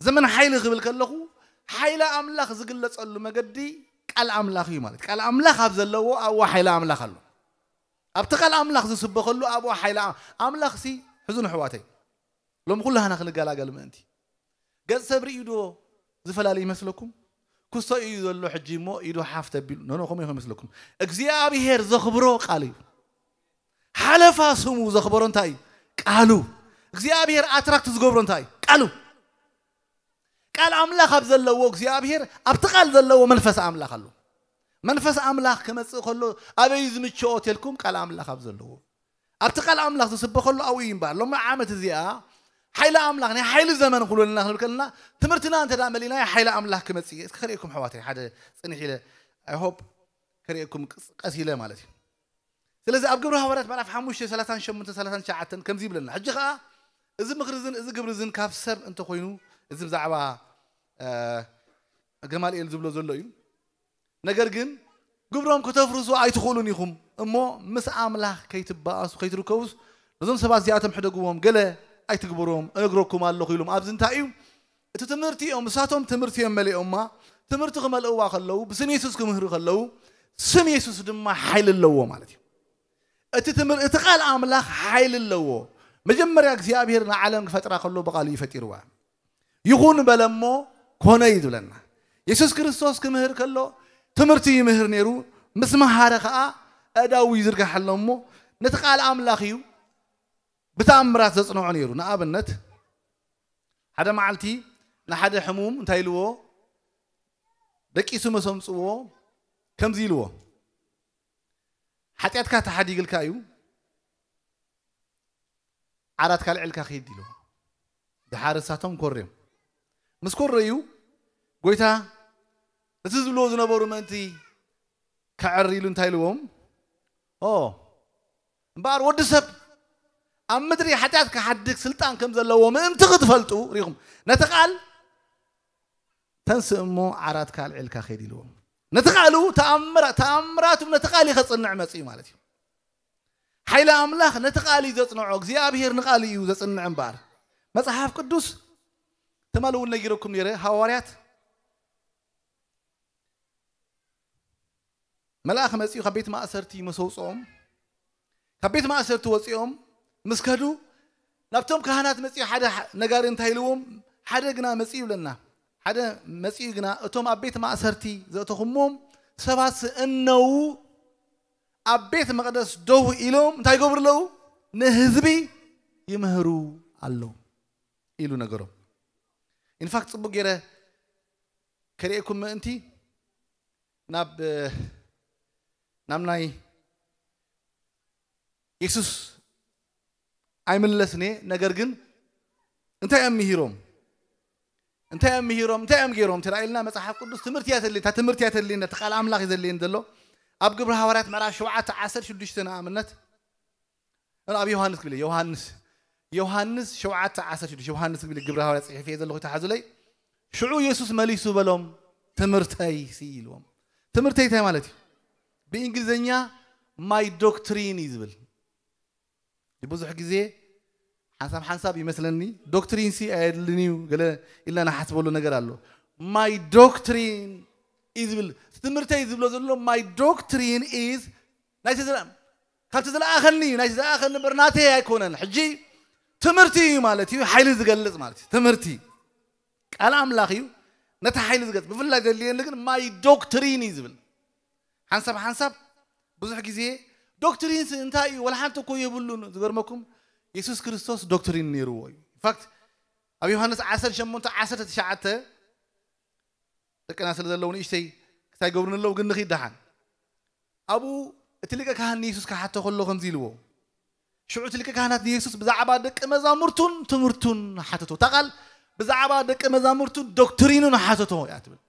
ዘመን ሓይሊ ክብል ከለኹ፣ ሓይሊ ኣምላኽ ዝግለጸሉ መገዲ ቃል ኣምላኽ እዩ ማለት። ቃል ኣምላኽ ኣብ ዘለዎ ኣብኡ ሓይሊ ኣምላኽ ኣሎ። ኣብቲ ቃል ኣምላኽ ዝስበኸሉ ኣብኡ ሓይሊ ኣ-፣ ኣምላኽሲ፣ ሕዝኑ ኣሕዋተይ፣ ሎም ኩላህና ክንገላገል ምእንቲ። ገጽ ሰብ ርእዩ ዶ ዝፈላለ ይመስለኩም? ክሶ እዩ ዘሎ ሕጂ እሞ ኢዱ ሓፍ ተቢሉ። ኖ፣ ኖ፣ ከምኡ ይመስለኩም? እግዚኣብሔር ዘኽብሮ ቃል እዩ። ሓለፋ ስሙ ዘኽብሮ እንታይ እዩ? ቃሉ። እግዚኣብሔር ኣትራክት ዝገብሮ እንታይ እዩ? ቃሉ። ቃል ኣምላኽ ኣብ ዘለዎ እግዚኣብሔር፣ ኣብቲ ቃል ዘለዎ መንፈስ ኣምላኽ ኣሎ። መንፈስ ኣምላኽ ክመጽእ ከሎ ኣበይ ዝምችኦ ተልኩም? ቃል ኣምላኽ ኣብ ዘለዎ። ኣብቲ ቃል ኣምላኽ ዝስበኸሉ ኣብኡ እዩ እምበኣር። ሎሚ ዓመት እዚኣ ሓይሊ ኣምላኽ፣ ናይ ሓይሊ ዘመን ክብለልና ክንብል ከለና፣ ትምህርትና እንተ ደኣ መሊእናዮ ሓይሊ ኣምላኽ ክመጽእ እዩ። እስኪ ክርእየኩም ኣሕዋተይ፣ ሓደ ጽንሕ ኢለ፣ I hope ክርእየኩም ቀስ፣ ቀስ ኢለ ማለት እዩ። ስለዚ ኣብ ግብሪ ሃዋርያት ምዕራፍ ሓሙሽተ፣ ሰላሳን ሸሞንተን፣ ሰላሳን ትሽዓተን ከምዚ ይብለና። ሕጂ ኸኣ እዚ ምኽሪ እዝን እዚ ግብሪ እዝን ካብ ሰብ እንተኾይኑ፣ እዚ ብዛዕባ፣ እ፣ ገማልኤል ዝብሎ ዘሎ እዩ። ነገር ግን ግብሮም ከተፍርሱ ኣይትኽእሉን ኢኹም እሞ፣ ምስ ኣምላኽ ከይትበኣሱ፣ ከይትርከቡስ፣ ነዞም ሰባት እዚኣቶም ሕደግዎም፣ ገለ ኣይትግበርዎም፣ እነግረኩም ኣለኹ ኢሎም። ኣብዚ እንታይ እዩ? እቲ ትምህርቲ እዮም፣ ንሳቶም ትምህርቲ እዮም መሊኦማ። ትምህርቲ ክመልእዋ ከለዉ፣ ብስም የሱስ ክምህሩ ከለዉ፣ ስም የሱስ ድማ ሓይሊ ኣለዎ ማለት እዩ። እቲ ትምህር-፣ እቲ ቃል ኣምላኽ ሓይሊ ኣለዎ። መጀመርያ እግዚኣብሔር ንዓለም ክፈጥራ ከሎ ብቓሉ እዩ ፈጢርዋ። ይኹን በለ እሞ ኮነ እዩ ዝብለና። የሱስ ክርስቶስ ክምህር ከሎ ትምህርቲ ይምህር ነይሩ። ምስ መሃረ ኸኣ ኣእዳዉ ይዝርግሓሎም እሞ ነቲ ቃል ኣምላኽ እዩ ብተኣምራት ዘጽንዖ ነይሩ። ንኣብነት፣ ሓደ መዓልቲ ንሓደ ሕሙም እንታይ ኢልዎ? ደቂሱ መሰምጽዎ፣ ከምዚ ኢልዎ፣ "ሓጢኣትካ ተሓዲግልካ እዩ፣ ዓራትካ ኣልዒልካ ኺድ" ኢልዎ። ደሓር እሳቶም ኮርዮም። ምስ ኮረዩ፣ ጎይታ ነቲ ዝብልዎ ዝነበሩ ምእንቲ ከዕሪ ኢሉ እንታይ ኢልዎም? ኦ፣ እምበኣር ወዲ ሰብ ኣብ ምድሪ ሓጢኣት ክሓድግ ስልጣን ከም ዘለዎ ምእንቲ ክትፈልጡ፣ ሪኹም፣ ነቲ ቃል "ተንስእ እሞ ዓራትካ ኣልዒልካ ኸይድ" ኢልዎም። ነቲ ቃሉ ተኣምራ- ተኣምራቱ ነቲ ቃል ከጽንዕ መጽኡ ማለት እዩ። ሓይሊ ኣምላኽ ነቲ ቃል እዩ ዘጽንዖ። እግዚኣብሔር ንቃሉ እዩ ዘጽንዕ እምበኣር። መጽሓፍ ቅዱስ ትማሊ እውን ነጊረኩም ነይረ። ሃዋርያት መልኣኽ መጺኡ ካብ ቤት ማእሰርቲ ምስ ኣውጽኦም፣ ካብ ቤት ማእሰርቲ ወጺኦም ምስ ከዱ፣ ናብቶም ካህናት መጺኡ ሓደ ሓ- ነጋሪ እንታይ ኢልዎም? ሓደ ግና መጺኡ ይብለና። ሓደ መጺኡ ግና፣ እቶም ኣብ ቤት ማእሰርቲ ዘእተኹምዎም ሰባት እነዉ ኣብ ቤት መቕደስ ደው ኢሎም እንታይ ይገብሩ ኣለዉ? ንህዝቢ ይምህሩ ኣለዉ ኢሉ ነገሮም። ኢንፋክት ጽቡቅ ገይረ ከርእየኩም ምእንቲ ናብ ናብ ናይ የሱስ ኣይምለስን እየ። ነገር ግን እንታይ እዮም ምሂሮም? እንታይ እዮም ምሂሮም? እንታይ እዮም ገይሮም? ተራኢልና መጽሓፍ ቅዱስ ትምህርቲ እያ ተድልየና፣ ትምህርቲ እያ ተድልየና፣ እቲ ቃል ኣምላኽ እዩ ዘድልየኒ ዘሎ። ኣብ ግብሪ ሃዋርያት ምዕራፍ ሸውዓተ ዓሰርተ ሽዱሽተ ንኣብነት፣ ኣብ ዮሃንስ ክብል እየ፣ ዮሃንስ ዮሃንስ ሸውዓተ ዓሰርተ ሽዱሽተ፣ ዮሃንስ ክብል ግብሪ ሃዋርያት ጽሒፈ እየ ዘለኹ፣ ይተሓዙለይ። ሽዑ የሱስ መሊሱ በሎም፣ ትምህርተይ ሲ ኢልዎም። ትምህርተይ እንታይ ማለት እዩ? ብእንግሊዝኛ ማይ ዶክትሪን እዩ ዝብል። ብዙሕ ግዜ ሓንሳብ ሓንሳብ ይመስለኒ ዶክትሪን ሲ ኣየድልን እዩ ገለ ኢልና ንሓስበሉ ነገር ኣሎ። ማይ ዶክትሪን እዩ ዝብል። እቲ ትምህርተይ ዝብሎ ዘሎ ማይ ዶክትሪን ኢዝ ናይቲ ዝለ- ካብቲ ዝለኣኸኒ እዩ፣ ናይቲ ዝለኣኸኒ እምበር ናተይ ኣይኮነን። ሕጂ ትምህርቲ እዩ ማለት እዩ፣ ሓይሊ ዝገልጽ ማለት እዩ። ትምህርቲ ቃል ኣምላኽ እዩ፣ ነቲ ሓይሊ ዝገልጽ። ብፍላይ ዘድልየኒ ግን ማይ ዶክትሪን እዩ ዝብል። ሓንሳብ ሓንሳብ ብዙሕ ግዜ ዶክትሪንስ እንታይ እዩ? ወላ ሓንቲ እኮ የብሉን። ዝገርመኩም የሱስ ክርስቶስ ዶክትሪን ነይርዎ እዩ። ኢንፋክት ኣብ ዮሃንስ ዓሰርተ ሸሞንተ ዓሰርተ ትሽዓተ ደቅና ስለ ዘለዉ ንእሽተይ ክሳይ ገብሩ ኣለዉ፣ ግን ንኺድ ደሓን። ኣብኡ እቲ ሊቀ ካህን ንየሱስ ክሓቶ ከሎ ከምዚ ኢልዎ። ሽዑ እቲ ሊቀ ካህናት ንየሱስ ብዛዕባ ደቂ መዛሙርቱን ትምህርቱን ሓተቶ። እታ ቃል ብዛዕባ ደቂ መዛሙርቱን ዶክትሪኑን ሓተቶ እያ ትብል።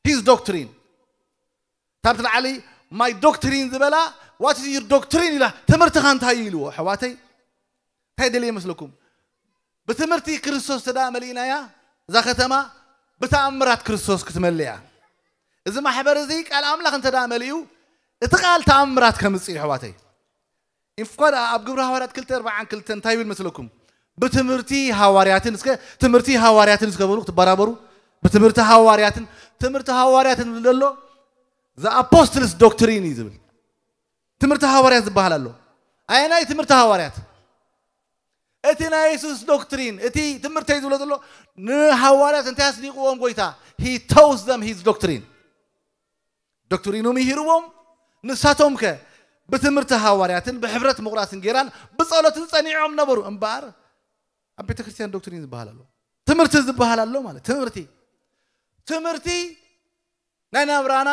ሂዝ ዶክትሪን። ታብቲ ላዕሊ ማይ ዶክትሪን ዝበላ፣ ዋት ኢዝ ዩር ዶክትሪን ኢላ፣ ትምህርትኻ እንታይ እዩ ኢልዎ። ኣሕዋተይ እንታይ ደልየ ይመስለኩም? ብትምህርቲ ክርስቶስ ተዳ መሊእናያ፣ እዛ ከተማ ብተኣምራት ክርስቶስ ክትመልእ እያ። እዚ ማሕበር እዚ ቃል ኣምላኽ እንተ ደኣ መሊኡ፣ እቲ ቃል ተኣምራት ከምጽእ እዩ ኣሕዋተይ። ኢንፋ ደኣ ኣብ ግብሪ ሃዋርያት ክልተ ኣርባዓን ክልተን እንታይ ይብል መስለኩም? ብትምህርቲ ሃዋርያትን እስከ ትምህርቲ ሃዋርያትን እስከ በሉ ክትበራበሩ። ብትምህርቲ ሃዋርያትን ትምህርቲ ሃዋርያትን ዝብል ዘሎ ዘ ኣፖስትልስ ዶክትሪን እዩ ዝብል። ትምህርቲ ሃዋርያት ዝበሃል ኣሎ። ኣየናይ ትምህርቲ ሃዋርያት? እቲ ናይ የሱስ ዶክትሪን፣ እቲ ትምህርተይ ዝብሎ ዘሎ ንሃዋርያት እንታይ ኣስኒቕዎም ጎይታ? He taught them his doctrine። ዶክትሪኑ ምሂርዎም። ንሳቶም ከ ብትምህርቲ ሃዋርያትን ብሕብረት ምቑራስን ጌራን ብጸሎትን ጸኒዖም ነበሩ። እምበኣር ኣብ ቤተ ክርስቲያን ዶክትሪን ዝበሃል ኣሎ፣ ትምህርቲ ዝበሃል ኣሎ ማለት ትምህርቲ ትምህርቲ ናይ ናብራና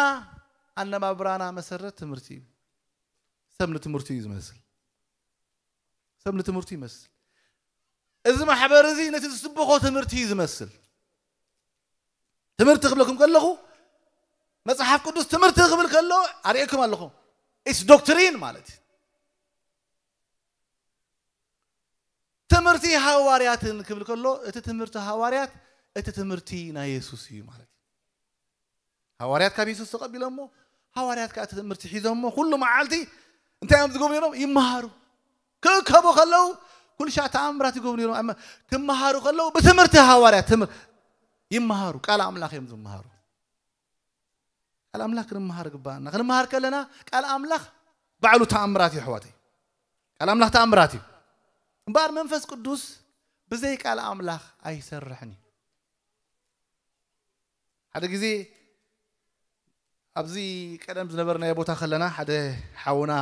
ኣነባብራና መሰረት ትምህርቲ እዩ። ሰብ ንትምህርቱ እዩ ዝመስል። ሰብ ንትምህርቱ ይመስል። እዚ ማሕበር እዚ ነቲ ዝስብኾ ትምህርቲ እዩ ዝመስል። ትምህርቲ ክብለኩም ከለኹ መጽሓፍ ቅዱስ ትምህርቲ ክብል ከሎ ኣርእየኩም ኣለኹ። ኢትስ ዶክትሪን ማለት እዩ። ትምህርቲ ሃዋርያትን ክብል ከሎ እቲ ትምህርቲ ሃዋርያት እቲ ትምህርቲ ናይ የሱስ እዩ ማለት እዩ። ሃዋርያት ካብ የሱስ ተቐቢሎሞ፣ ሃዋርያት ከዓ እቲ ትምህርቲ ሒዞሞ ኩሉ መዓልቲ እንታይ እዮም ዝገብሩ ነይሮም? ይመሃሩ። ክእከቡ ከለዉ ኩሉ ሻዕ ተኣምራት ይገብሩ ነይሮም። ኣመ- ክመሃሩ ከለዉ ብትምህርቲ ሃዋርያት ትምህር- ይመሃሩ። ቃል ኣምላኽ እዮም ዝመሃሩ። ቃል ኣምላኽ ክንመሃር ግባኣና። ክንመሃር ከለና ቃል ኣምላኽ ባዕሉ ተኣምራት እዩ ኣሕዋተይ። ቃል ኣምላኽ ተኣምራት እዩ። እምበኣር መንፈስ ቅዱስ ብዘይ ቃል ኣምላኽ ኣይሰርሕን እዩ። ሓደ ግዜ ኣብዚ ቀደም ዝነበርናዮ ቦታ ከለና ሓደ ሓውና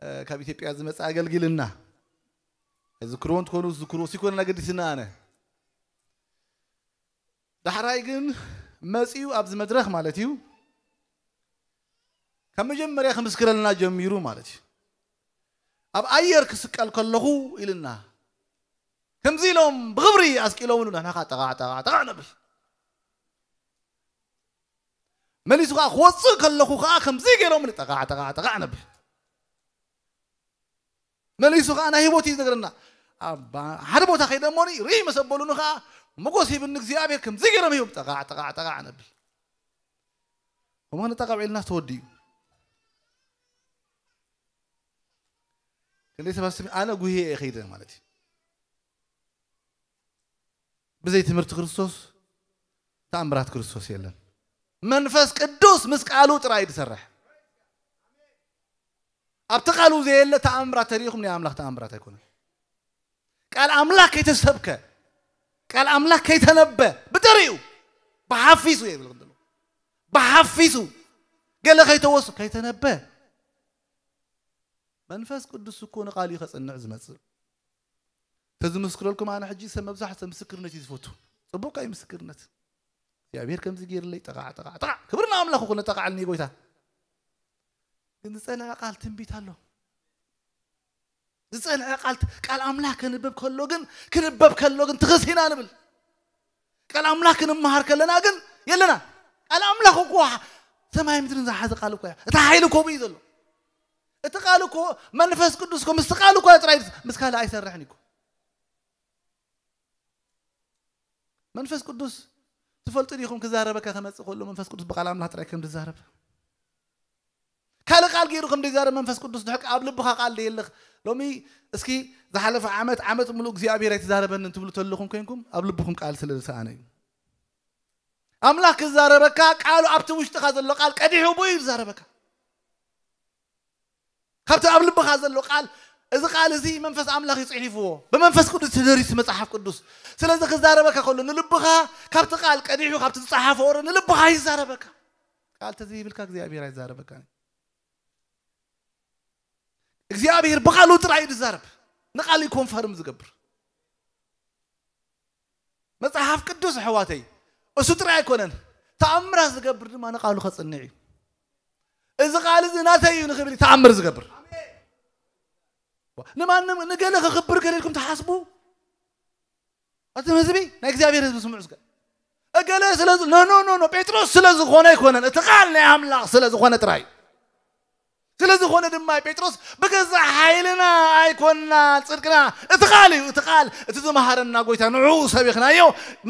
እ፣ ካብ ኢትዮጵያ ዝመጸ ኣገልጊልና ዝክርዎ እንትኾኑ ዝክርዎ ሲኮነ ኣገዲስና ኣነ ዳሕራይ ግን መጺኡ ኣብዚ መድረኽ ማለት እዩ ካብ መጀመርያ ክምስክረልና ጀሚሩ ማለት እዩ። ኣብ ኣየር ክስቀል ከለኹ ኢልና ከምዚ ኢሎም ብኽብሪ ኣስቂሎም ንሕና ከዓ ጠቓዕ ጠቓዕ ጠቓዕ ነብል። መሊሱ ከዓ ክወፅእ ከለኹ ከዓ ከምዚ ገይሮም ጠቓዕ ጠቓዕ ጠቓዕ ነብል። መሊሱ ከዓ ናይ ህይወት እዩ ዝነግረና። ኣብ ሓደ ቦታ ከይደ እሞኒ ርኢ መሰበሉኒ ከዓ መጎስ ሂብኒ እግዚኣብሔር ከምዚ ገይሮም ሂቦም ጠቓዕ ጠቓዕ ጠቓዕ ነብል። እሞ ነጠቃብዒልና ተወዲኡ። ክንደይ ሰባት ስሚ ኣነ ጉህየ እየ ከይደ ማለት እዩ። ብዘይ ትምህርቲ ክርስቶስ ተኣምራት ክርስቶስ የለን። መንፈስ ቅዱስ ምስ ቃሉ ጥራይ ዝሰርሕ። ኣብቲ ቃሉ ዘየለ ተኣምራት ተሪኢኹም ናይ ኣምላኽ ተኣምራት ኣይኮነን። ቃል ኣምላኽ ከይተሰብከ፣ ቃል ኣምላኽ ከይተነበ ብጥሪኡ ብሓፊሱ እየ ይብል። ብሓፊሱ ገለ ከይተወሱ ከይተነበ መንፈስ ቅዱስ እኮ ንቃሉ እዩ ከጽንዕ ዝመጽእ። ተዝምስክረልኩም ኣነ ሕጂ ሰብ መብዛሕትኡ ምስክርነት እዩ ዝፈቱ። ጽቡቅ እዩ ምስክርነት። እግዚኣብሔር ከምዚ ገይርለይ ጠቃዕ ጠቃዕ ጠቃዕ ክብርና ኣምላኽ እኮ ነጠቃዕልኒ ጎይታ። ግን ዝጸንዐ ቃል ትንቢት ኣሎ። ዝጸንዐ ቃል ቃል ኣምላኽ ክንበብ ከሎ ግን ክንበብ ከሎ ግን ትኽስ ኢና ንብል። ቃል ኣምላኽ ክንመሃር ከለና ግን የለና። ቃል ኣምላኽ እኮ ሰማይ ምድርን ዝሓዘ ቃል እኮ እያ። እቲ ሓይሊ እኮ ብኡ እዩ ዘሎ። እቲ ቃል እኮ መንፈስ ቅዱስ እኮ ምስቲ ቃል እኮ ጥራይ ምስ ካልእ ኣይሰርሕን እኮ። መንፈስ ቅዱስ ትፈልጡ ዲኹም ክዛረበካ ከመጽእ ከሎ መንፈስ ቅዱስ ብቃል ኣምላኽ ጥራይ ከም ዝዛረብ ካልእ ቃል ገይሩ ከም ዘይዛረብ መንፈስ ቅዱስ ድሕቂ ኣብ ልብኻ ቃል ደየለኽ። ሎሚ እስኪ ዝሓለፈ ዓመት ዓመት ምሉእ እግዚኣብሔር ኣይተዛረበንን ትብሉ ተለኹም ኮይንኩም ኣብ ልብኹም ቃል ስለ ዝሰኣነ እዩ። ኣምላኽ ክዛረበካ ቃሉ ኣብቲ ውሽጥኻ ዘሎ ቃል ቀዲሑ ብኡ እዩ ዝዛረበካ። ካብቲ ኣብ ልብኻ ዘሎ ቃል እዚ ቃል እዚ መንፈስ ኣምላኽ እዩ ጽሒፍዎ። ብመንፈስ ቅዱስ ተደሪሱ መጽሓፍ ቅዱስ። ስለዚ ክዛረበካ ከሎ ንልብኻ ካብቲ ቃል ቀዲሑ ካብቲ ዝጸሓፈ ወረ ንልብኻ ይዛረበካ። ቃል ተዘይብልካ እግዚኣብሔር ኣይዛረበካን። እግዚኣብሔር ብቃሉ ጥራይ እዩ ዝዛረብ። ንቃል እዩ ኮንፈርም ዝገብር። መጽሓፍ ቅዱስ ኣሕዋተይ እሱ ጥራይ ኣይኮነን። ተኣምራት ዝገብር ድማ ንቃሉ ከጽንዕ እዩ። እዚ ቃል እዚ ናተይ እዩ ንኽብል እዩ ተኣምር ዝገብር። ንማንም ንገለ ክኽብር ገለ ኢልኩም ትሓስቡ? ኣቱም ህዝቢ ናይ እግዚኣብሔር ህዝቢ ስምዑ እስከ። እገለ ስለ ኖ ኖ ኖ ኖ ጴጥሮስ ስለ ዝኾነ ኣይኮነን። እቲ ቃል ናይ ኣምላኽ ስለ ዝኾነ ጥራይ። ስለ ዝኾነ ድማ ጴጥሮስ ብገዛእ ሓይልና ኣይኮንና ጽድቅና እቲ ቃል እዩ። እቲ ቃል እቲ ዝመሃረና ጎይታ ንዕኡ ሰቢኽናዮ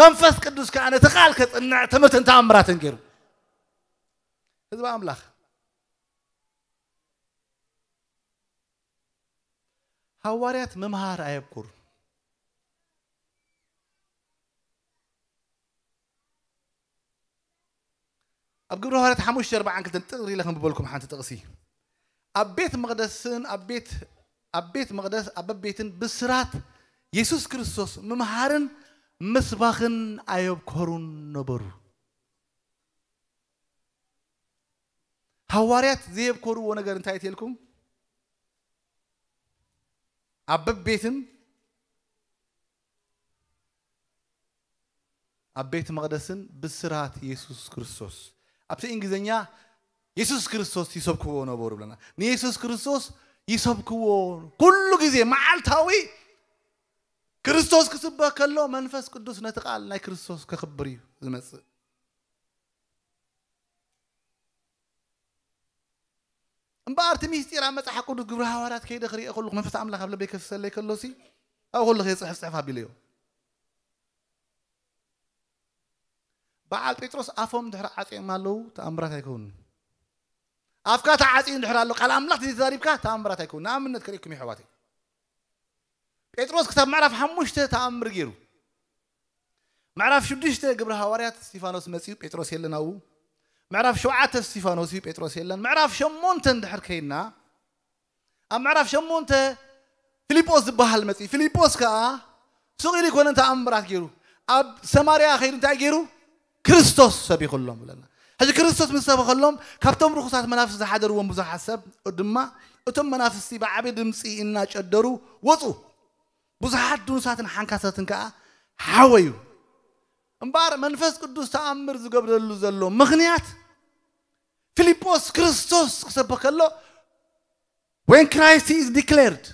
መንፈስ ቅዱስ ከኣ ነቲ ቃል ከጽንዕ ትምህርትን ተኣምራትን ገይሩ። ህዝቢ ኣምላኽ ሃዋርያት ምምሃር ኣየብኩር። ኣብ ግብረ ሃዋርያት ሓሙሽተ ኣርባዓን ክልተን ጥቕሪ ኢለ ከም ዝበልኩም ሓንቲ ጥቕሲ ኣብ ቤት መቕደስን ኣብ ቤት ኣብ ቤት መቕደስ ኣብ በቤትን ብስራት የሱስ ክርስቶስ ምምሃርን ምስባኽን ኣየብኮሩን ነበሩ። ሃዋርያት ዘየብኮርዎ ነገር እንታይ ትልኩም? ኣብ በቤትን ኣብ ቤት መቕደስን ብስራት የሱስ ክርስቶስ ኣብቲ እንግሊዝኛ የሱስ ክርስቶስ ይሰብክዎ ነበሩ ብለና። ንየሱስ ክርስቶስ ይሰብክዎ ኩሉ ግዜ መዓልታዊ። ክርስቶስ ክስበክ ከሎ መንፈስ ቅዱስ ነቲ ቃል ናይ ክርስቶስ ከኽብር እዩ ዝመጽእ። እምበኣር እቲ ሚስጢር ኣብ መጽሓፍ ቅዱስ ግብሪ ሃዋርያት ከይደ ክሪኦ ከለኹ መንፈስ ኣምላኽ ኣብ ልበይ ከፍሰለይ ከሎሲ ኣብኡ ከሎ ከየፅሕፍ ፅሕፍ ኣቢለዮ። በዓል ጴጥሮስ ኣፎም ድሕሪ ዓፅዮም ኣለዉ ተኣምራት ኣይከውንን። ኣፍካ ተዓፅዩ እንድሕር ኣሎ ቃል ኣምላኽ ተዘይተዛሪብካ ተኣምራት ኣይከውን። ንኣብነት ከርእየኩም የሕዋተይ። ጴጥሮስ ክሳብ ምዕራፍ ሓሙሽተ ተኣምር ገይሩ። ምዕራፍ ሽዱሽተ ግብሪ ሃዋርያት እስጢፋኖስ መጺኡ ጴጥሮስ የለን ኣብኡ። ምዕራፍ ሸውዓተ እስጢፋኖስ እዩ ጴጥሮስ የለን። ምዕራፍ ሸሞንተ እንድሕር ከይድና ኣብ ምዕራፍ ሸሞንተ ፊልጶስ ዝበሃል መጺኡ። ፊልጶስ ከኣ ስቕ ኢሉ ኣይኮነን ተኣምራት ገይሩ። ኣብ ሰማርያ ከይዱ እንታይ ገይሩ? ክርስቶስ ሰቢኹሎም ብለና። ሕጂ ክርስቶስ ምስ ሰበኸሎም ካብቶም ርኹሳት መናፍስቲ ዝሓደርዎም ብዙሓት ሰብ ድማ እቶም መናፍስቲ ብዓቢ ድምፂ እናጨደሩ ወፁ። ብዙሓት ድኑሳትን ሓንካሳትን ከዓ ሓወዩ። እምበኣር መንፈስ ቅዱስ ተኣምር ዝገብረሉ ዘሎ ምኽንያት ፊልጶስ ክርስቶስ ክሰብኽ ከሎ when Christ is declared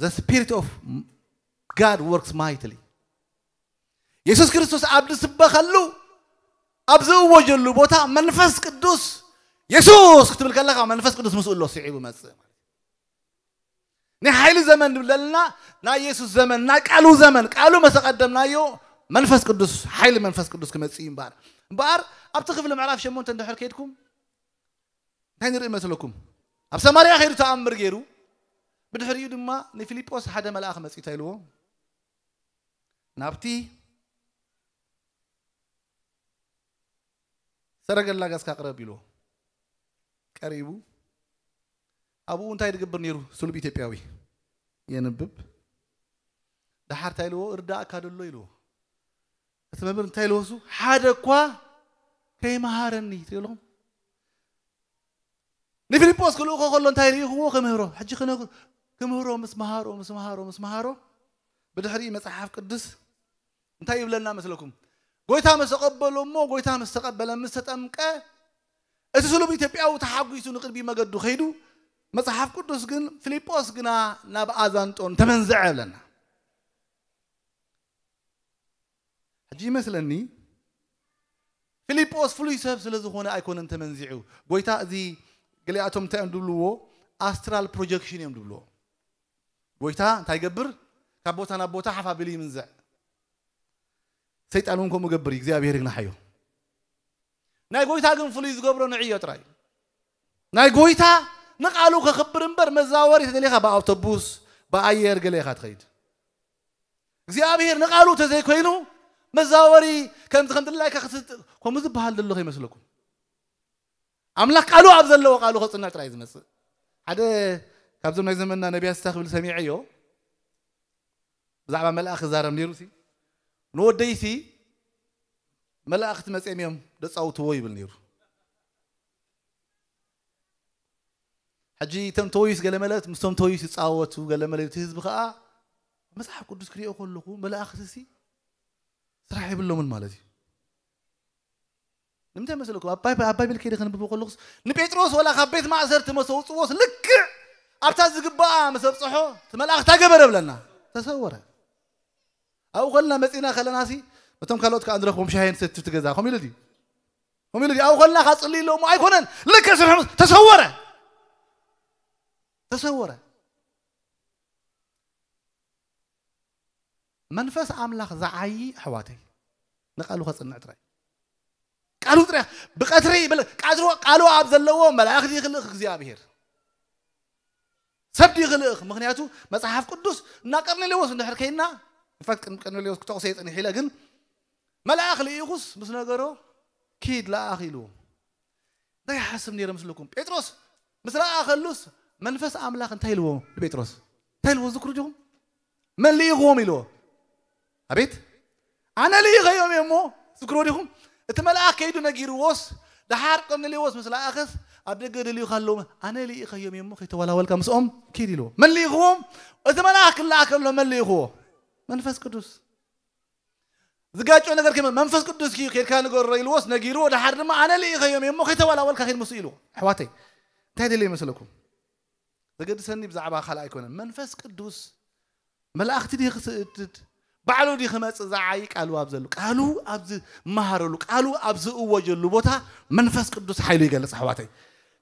the spirit of God works mightily የሱስ ክርስቶስ ኣብ ዝስበኸሉ ኣብ ዝእወጀሉ ቦታ መንፈስ ቅዱስ የሱስ ክትብል ከለኻ መንፈስ ቅዱስ ምስኡ ኣሎ ስዒቡ መጽእ። ናይ ሓይሊ ዘመን ንብለልና ናይ የሱስ ዘመን ናይ ቃሉ ዘመን ቃሉ መሰቀደምናዮ መንፈስ ቅዱስ፣ ሓይሊ መንፈስ ቅዱስ ክመጽእ እዩ እምበኣር። እምበኣር ኣብቲ ክፍሊ ምዕራፍ ሸሞንተ እንድሕር ከይድኩም እንታይ ንርኢ መስለኩም? ኣብ ሰማርያ ከይዱ ተኣምር ገይሩ፣ ብድሕሪኡ ድማ ንፊልጶስ ሓደ መልኣኽ መጺኡ እንታይ ኢልዎ? ናብቲ ሰረገላ ገጽካ ቅረብ ኢልዎ። ቀሪቡ ኣብኡ እንታይ ዝገብር ነይሩ? ስሉብ ኢትዮጵያዊ የንብብ። ደሓር እንታይ ኢልዎ? እርዳእካ ደሎ ኢልዎ። እቲ መምህር እንታይ ኢልዎ? እሱ ሓደ እኳ ከይመሃረኒ ትሪእሎም። ንፊልጶስ ክልእኮ ከሎ እንታይ ርኢኽዎ? ክምህሮ። ሕጂ ክነግ- ክምህሮ ምስ መሃሮ ምስ መሃሮ ምስ መሃሮ ብድሕሪ መጽሓፍ ቅዱስ እንታይ ይብለና መስለኩም? ጎይታ ምስ ተቐበሎ እሞ ጎይታ ምስ ተቐበለ ምስ ተጠምቀ እቲ ስሉብ ኢትዮጵያዊ ተሓጒሱ ንቅድሚ መገዱ ከይዱ፣ መጽሓፍ ቅዱስ ግን ፊልጶስ ግና ናብ ኣዛንጦን ተመንዝዐ ይብለና። ሕጂ ይመስለኒ ፊልጶስ ፍሉይ ሰብ ስለ ዝኾነ ኣይኮነን ተመንዚዑ። ጎይታ እዚ ገሊኣቶም እንታይ እዮም ድብልዎ? ኣስትራል ፕሮጀክሽን እዮም ድብልዎ። ጎይታ እንታይ ይገብር? ካብ ቦታ ናብ ቦታ ሓፍ ኣቢሉ ይምንዝዕ። ሰይጣን እውን ከምኡ ገብር እዩ። እግዚኣብሔር ይግናሓዮ። ናይ ጎይታ ግን ፍሉይ ዝገብሮ ንዕዮ ጥራይ እዩ። ናይ ጎይታ ንቃሉ ከኽብር እምበር መዛወሪ ተደሊኻ ብኣውቶቡስ ብኣየር ገለ ኢኻ ትኸይድ። እግዚኣብሔር ንቃሉ ተዘይኮይኑ መዛወሪ ከምዚ ከም ድላይካ ክትስጥ ከምኡ ዝበሃል ዘሎ ከይመስለኩም። ኣምላኽ ቃሉ ኣብ ዘለዎ ቃሉ ከጽንዕ ጥራይ ዝመጽእ። ሓደ ካብዞም ናይ ዘመንና ነቢያት ስታ ክብል ሰሚዐዮ። ብዛዕባ መልኣኽ ክዛረብ ነይሩ ሲ ንወደይሲ መላእኽቲ መጺኦም እዮም ደጻውትዎ ይብል ነይሩ። ሕጂ እቶም ተወዩስ ገለ መለት ምስቶም ተወዩስ ይጻወቱ ገለ መለት ህዝቢ ከኣ መጽሓፍ ቅዱስ ክሪኦ ከለኹ መላእኽቲ ሲ ስራሕ የብሎምን ማለት እዩ። ንምንታይ መሰለኩም? ኣብ ባይብል ከይደ ከንብቦ ከለኹስ ንጴጥሮስ ወላ ካብ ቤት ማእሰርቲ መሰውፅዎስ ልክዕ ኣብታ ዝግባኣ ምስ ኣብፅሖ እቲ መልኣኽ እንታይ ገበረ ብለና? ተሰወረ። ኣብኡ ከለና መፂና ከለና ሲ ነቶም ካልኦት ከዓ ንረኽቦም ሻሂ ንሰቲ እቲ ገዛ ከምኡ ኢሉ ድዩ? ከምኡ ኢሉ ድዩ? ኣብኡ ከለና ካፅልይ ኣለዎ ኣይኮነን። ልክዕ ስርሑ ተሰወረ። ተሰወረ። መንፈስ ኣምላኽ ዝዓዪ ኣሕዋተይ ንቃሉ ከጽንዕ ጥራይ። ቃሉ ጥራይ ብቀትሪ ይብል ቃሉ ቃሉ ኣብ ዘለዎ መላእኽቲ ይኽልእ እግዚኣብሔር ሰብ ይኽልእ። ምኽንያቱ መጽሓፍ ቅዱስ እና ቀርኔሌዎስ እንድሕር ከይና ንፋት ቀርኔሌዎስ ክጠቕሶ የጽንሕ ኢለ ግን መልኣኽ ልኢኹስ ምስ ነገሮ ኪድ ለኣኽ ኢልዎ። እንታይ ይሓስብ ነይረ ምስልኩም? ጴጥሮስ ምስ ለኣኸሉስ መንፈስ ኣምላኽ እንታይ ኢልዎ ንጴጥሮስ? እንታይ ኢልዎ ዝክሩ ዲኹም? መን ልኢኽዎም ኢልዎ? ኣቤት ኣነ ልኢኸዮም እየ እሞ ዝክሩ ዲኹም? እቲ መልኣኽ ከይዱ ነጊርዎስ ደሓር ቆርኔሌዎስ ምስ ለኣኸስ ኣብ ደገ ደልዩካ ኣለዉ ኣነ ልኢኸዮም እየ እሞ ከይተወላወልካ ምስኦም ኪድ ኢልዎ። መን ልኢኽዎም? እቲ መልኣኽ ክለኣከሎ መን ልኢኽዎ? መንፈስ ቅዱስ። ዝጋጮ ነገር ከመ መንፈስ ቅዱስ እዩ ከድካ ንገሮ ኢልዎስ ነጊርዎ ደሓር ድማ ኣነ ልኢኸዮም እየ እሞ ከይተወላወልካ ከይድ ምስ ኢልዎ። ኣሕዋተይ እንታይ ደለ ይመስለኩም? ዘገድሰኒ ብዛዕባ ካልእ ኣይኮነን። መንፈስ ቅዱስ መላእኽቲ ድዩ ክስእድድ ባዕሉ ድዩ ክመጽእ ዝዓይ ቃሉ ኣብ ዘሉ ቃሉ ኣብ ዝመሃረሉ ቃሉ ኣብ ዝእወጀሉ ቦታ መንፈስ ቅዱስ ሓይሉ ይገልጽ ኣሕዋተይ።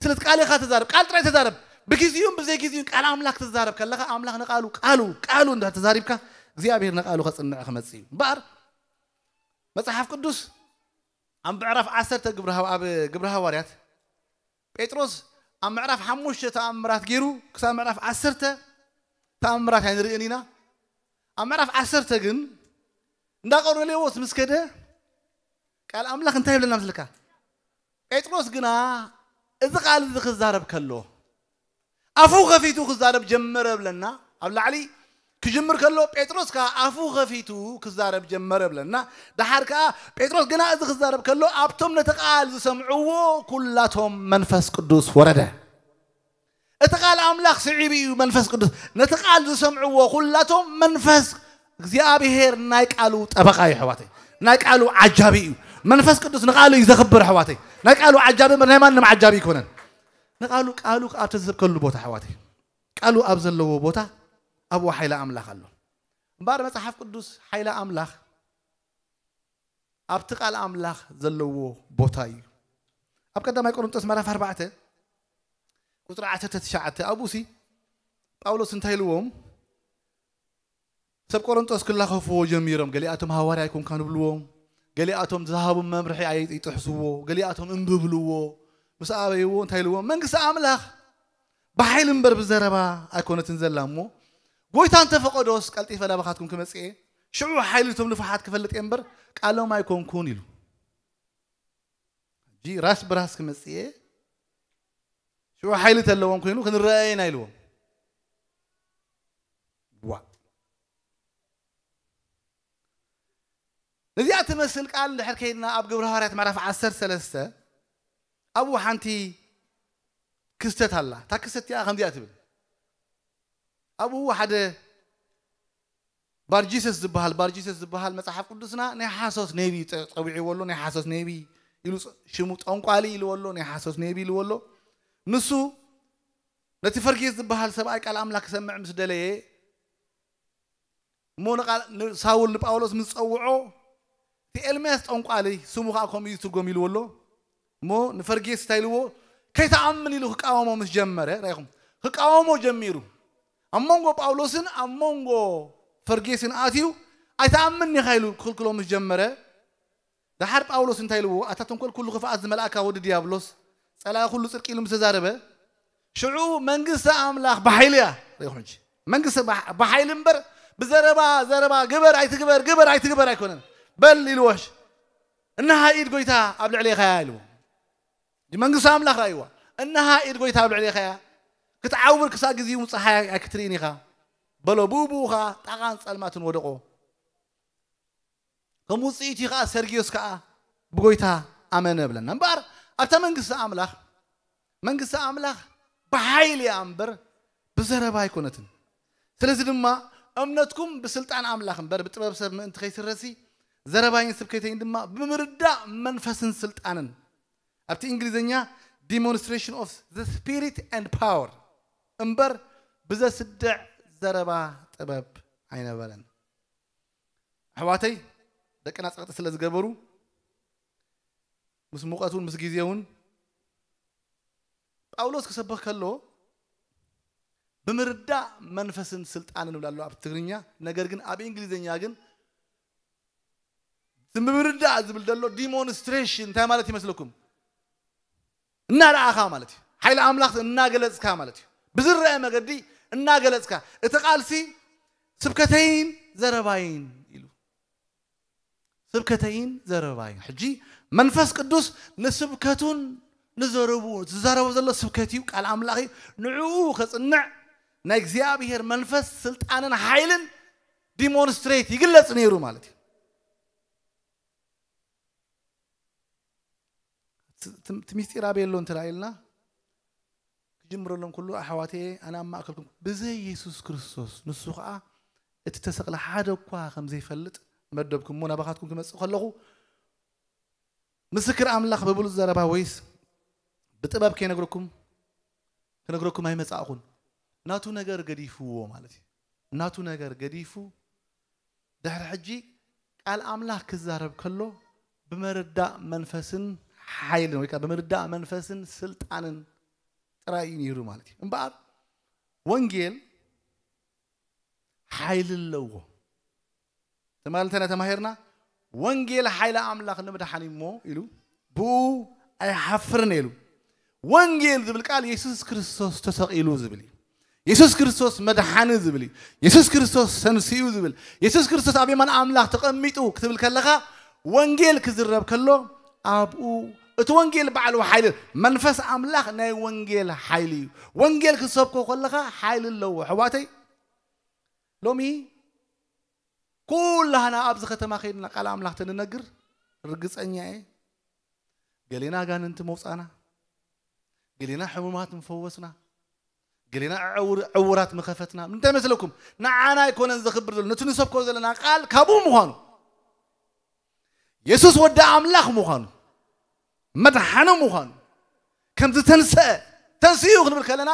ስለዚ ቃል ኢኻ ተዛረብ፣ ቃል ጥራይ ተዛረብ። ብግዜኡን ብዘይ ግዜኡን ቃል ኣምላኽ ትዛረብ ከለኻ ኣምላኽ ንቃሉ ቃሉ ቃሉ እንዳ ተዛሪብካ እግዚኣብሔር ንቃሉ ከጽንዕ ክመጽእ እዩ። እምበኣር መጽሓፍ ቅዱስ ኣብ ምዕራፍ ዓሰርተ ግብረ ሃዋ- ኣብ ግብረ ሃዋርያት ጴጥሮስ ኣብ ምዕራፍ ሓሙሽተ ተኣምራት ገይሩ ክሳብ ምዕራፍ ዓሰርተ ተኣምራት ኣይንርእን ኢና። ኣብ ምዕራፍ ዓሰርተ ግን እንዳ ቆርኔሌዎስ ምስ ከደ ቃል ኣምላኽ እንታይ ይብለና ምስልካ? ጴጥሮስ ግና እዚ ቃል እዚ ክዛረብ ከሎ ኣፉ ከፊቱ ክዛረብ ጀመረ ብለና። ኣብ ላዕሊ ክጅምር ከሎ ጴጥሮስ ከዓ ኣፉ ከፊቱ ክዛረብ ጀመረ ብለና። ደሓር ከዓ ጴጥሮስ ግና እዚ ክዛረብ ከሎ ኣብቶም ነቲ ቃል ዝሰምዕዎ ኩላቶም መንፈስ ቅዱስ ወረደ። እቲ ቃል ኣምላኽ ስዒቡ እዩ መንፈስ ቅዱስ ነቲ ቃል ዝሰምዕዎ ኩላቶም መንፈስ እግዚኣብሔር ናይ ቃሉ ጠበቃ እዩ ኣሕዋተይ። ናይ ቃሉ ዓጃቢ እዩ። መንፈስ ቅዱስ ንቃሉ እዩ ዘኽብር ኣሕዋተይ። ናይ ቃሉ ዓጃቢ እምበር ናይ ማንም ዓጃቢ ኣይኮነን። ንቃሉ ቃሉ ኣብ ተዘብከሉ ቦታ ኣሕዋተይ ቃሉ ኣብ ዘለዎ ቦታ ኣብኡ ሓይሊ ኣምላኽ ኣሎ። እምበኣር መጽሓፍ ቅዱስ ሓይሊ ኣምላኽ ኣብቲ ቃል ኣምላኽ ዘለዎ ቦታ እዩ። ኣብ ቀዳማይ ቆሮንጦስ ምዕራፍ ኣርባዕተ ቁፅሪ ዓሰርተ ትሽዓተ ኣብኡሲ ጳውሎስ እንታይ ኢልዎም? ሰብ ቆሮንጦስ ክላኸፍዎ ጀሚሮም። ገሊኣቶም ሃዋርያ ኣይኮንካን ይብልዎ፣ ገሊኣቶም ዝሃቦም መምርሒ ኣይ- ይጥሕስዎ፣ ገሊኣቶም እምቢ ይብልዎ። ምስ ኣበይዎ እንታይ ኢልዎም? መንግስቲ ኣምላኽ ብሓይሊ እምበር ብዘረባ ኣይኮነትን ዘላ እሞ፣ ጎይታ እንተፈቐዶስ ቀልጢፈ ናባኻትኩም ክመጽእ እየ፣ ሽዑ ሓይሊ እቶም ንፉሓት ክፈልጥ እየ እምበር ቃሎም ኣይኮንኩን ኢሉ። ሕጂ ራስ ብራስ ክመጽእ እየ፣ ሽዑ ሓይሊ ተለዎም ኮይኑ ክንረአ ኢና ኢልዎም። ዋ ነዚኣ ትመስል ቃል እንድሕር ከይድና ኣብ ግብረ ሃዋርያት ምዕራፍ ዓሰርተ ሰለስተ ኣብኡ ሓንቲ ክስተት ኣላ። እታ ክስተት እቲኣ ከምዚኣ ትብል። ኣብኡ ሓደ ባርጂሰስ ዝበሃል ባርጂሰስ ዝበሃል መጽሓፍ ቅዱስና ናይ ሓሶት ነቢ ጸ- ጸዊዕዎ ኣሎ። ናይ ሓሶት ነቢ ኢሉ ጸ- ሽሙ ጠንቋሊ ኢልዎ ኣሎ። ናይ ሓሶት ነቢ ኢልዎ ኣሎ። ንሱ ነቲ ፈርጌስ ዝበሃል ሰብኣይ ቃል ኣምላኽ ክሰምዕ ምስ ደለየ እሞ ንቓል- ንሳውል ንጳውሎስ ምስ ጸውዖ እቲ ኤልምያስ ጠንቋሊ ስሙ ከዓ ከምኡ እዩ ትርጎም ኢልዎ ኣሎ። እሞ ንፈርጌስ እንታይ ኢልዎ? ከይተኣምን ኢሉ ክቃወሞ ምስ ጀመረ ራይኹም ክቃወሞ ጀሚሩ ኣብ መንጎ ጳውሎስን ኣብ መንጎ ፈርጌስን ኣትዩ ኣይተኣምን ኢኻ ኢሉ ክኽልክሎ ምስ ጀመረ ደሓር ጳውሎስ እንታይ ኢልዎ? ኣታ ተንኮል ኩሉ ክፍኣት ዝመልኣካ ወዲ ዲያብሎስ ጸላኢ ኩሉ ጽድቂ ኢሉ ምስ ተዛረበ ሽዑ መንግስቲ ኣምላኽ ብሓይሊ እያ ሪኢኹም ሕጂ መንግስቲ ብሓ- ብሓይሊ እምበር ብዘረባ ዘረባ ግበር ኣይትግበር ግበር ኣይትግበር ኣይኮነን በል ኢልዎ ሕጂ እንሃ ኢድ ጎይታ ኣብ ልዕሌኻ እያ ኢልዎ መንግስቲ ኣምላኽ ራእይዋ እንሃ ኢድ ጎይታ ኣብ ልዕሌኻ እያ ክትዓውር ክሳብ ግዜ እውን ፀሓይ ኣይክትርእን ኢኻ በሎ ብኡ ብኡ ከዓ ጣቓን ፀልማትን ወደቆ ከም ውፅኢቱ ከዓ ሰርጊዮስ ከዓ ብጎይታ ኣመነ ብለና እምበኣር ኣብታ መንግስቲ ኣምላኽ መንግስቲ ኣምላኽ ብሓይሊ እያ እምበር ብዘረባ ኣይኮነትን ስለዚ ድማ እምነትኩም ብስልጣን ኣምላኽ እምበር ብጥበብ ሰብ ምእንቲ ከይስረሲ ዘረባይን ስብከተይን ድማ ብምርዳእ መንፈስን ስልጣንን ኣብቲ እንግሊዝኛ demonstration of the spirit and power እምበር ብዘስድዕ ዘረባ ጥበብ ኣይነበረን ኣሕዋተይ ደቅና ፀቕጢ ስለ ዝገበሩ ምስ ሙቐት እውን ምስ ግዜ እውን ጳውሎስ ክሰብኽ ከሎ ብምርዳእ መንፈስን ስልጣንን ይብል ኣሎ ኣብ ትግርኛ ነገር ግን ኣብ እንግሊዝኛ ግን ብምርዳእ ዝብል ዘሎ demonstration እንታይ ማለት ይመስለኩም እናረኣኻ ማለት እዩ ሓይሊ ኣምላኽ እናገለፅካ ማለት እዩ ብዝረአ መገዲ እናገለፅካ እቲ ቃልሲ ስብከተይን ዘረባይን ኢሉ ስብከተይን ዘረባይን ሕጂ መንፈስ ቅዱስ ንስብከቱን ንዘረቡ ዝዛረቦ ዘሎ ስብከት እዩ ቃል ኣምላኽ እዩ ንዕኡ ከፅንዕ ናይ እግዚኣብሔር መንፈስ ስልጣንን ሓይልን demonstrate ይግለፅ ነይሩ ማለት እዩ እቲ ምስጢር ኣበይ ኣሎ እንተ ኢልና ክጅምረሎም ኩሉ ኣሕዋተየ ኣነ ኣብ ማእከልኩም ብዘይ የሱስ ክርስቶስ ንሱ ከዓ እቲ ተሰቕለ ሓደ እኳ ከም ዘይፈልጥ መደብኩም እሞ ናባኻትኩም ክመፅእ ከለኹ ምስክር ኣምላኽ ብብሉፅ ዘረባ ወይስ ብጥበብ ከይነግረኩም ክነግረኩም ኣይመፃእኹን ናቱ ነገር ገዲፍዎ ማለት እዩ ናቱ ነገር ገዲፉ ድሕሪ ሕጂ ቃል ኣምላኽ ክዛረብ ከሎ ብምርዳእ መንፈስን ሓይልን ወይ ከዓ ብምርዳእ መንፈስን ስልጣንን ጥራይ እዩ ነይሩ ማለት እዩ እምበኣር ወንጌል ሓይሊ ኣለዎ ትማሊ እንተና ተማሂርና ወንጌል ሓይሊ ኣምላኽ ንምድሓን እሞ ኢሉ ብኡ ኣይሓፍርን ኢሉ ወንጌል ዝብል ቃል የሱስ ክርስቶስ ተሰቒሉ ዝብል እዩ የሱስ ክርስቶስ መድሓኒ ዝብል እዩ የሱስ ክርስቶስ ተንስኡ ዝብል የሱስ ክርስቶስ ኣብ የማን ኣምላኽ ተቐሚጡ ክትብል ከለኻ ወንጌል ክዝረብ ከሎ ኣብኡ እቲ ወንጌል ባዕሉ ሓይሊ መንፈስ ኣምላኽ ናይ ወንጌል ሓይሊ እዩ ወንጌል ክትሰብኮ ከለኻ ሓይሊ ኣለዎ ኣሕዋተይ ሎሚ ኩላህና ኣብዚ ከተማ ከይድና ቃል ኣምላኽ ተንነግር ርግፀኛ እየ ገሌና ኣጋንንቲ መውፃና ገሌና ሕሙማት ምፈወስና ገሌና ዕውራት ምኸፈትና እንታይ መስለኩም ንዓና ኣይኮነን ዘኽብር ዘሎ ነቲ ንሰብኮ ዘለና ቃል ካብኡ ምዃኑ የሱስ ወዲ ኣምላኽ ምዃኑ መድሓኑ ምዃኑ ከም ዝተንስአ ተንስኡ ክንብል ከለና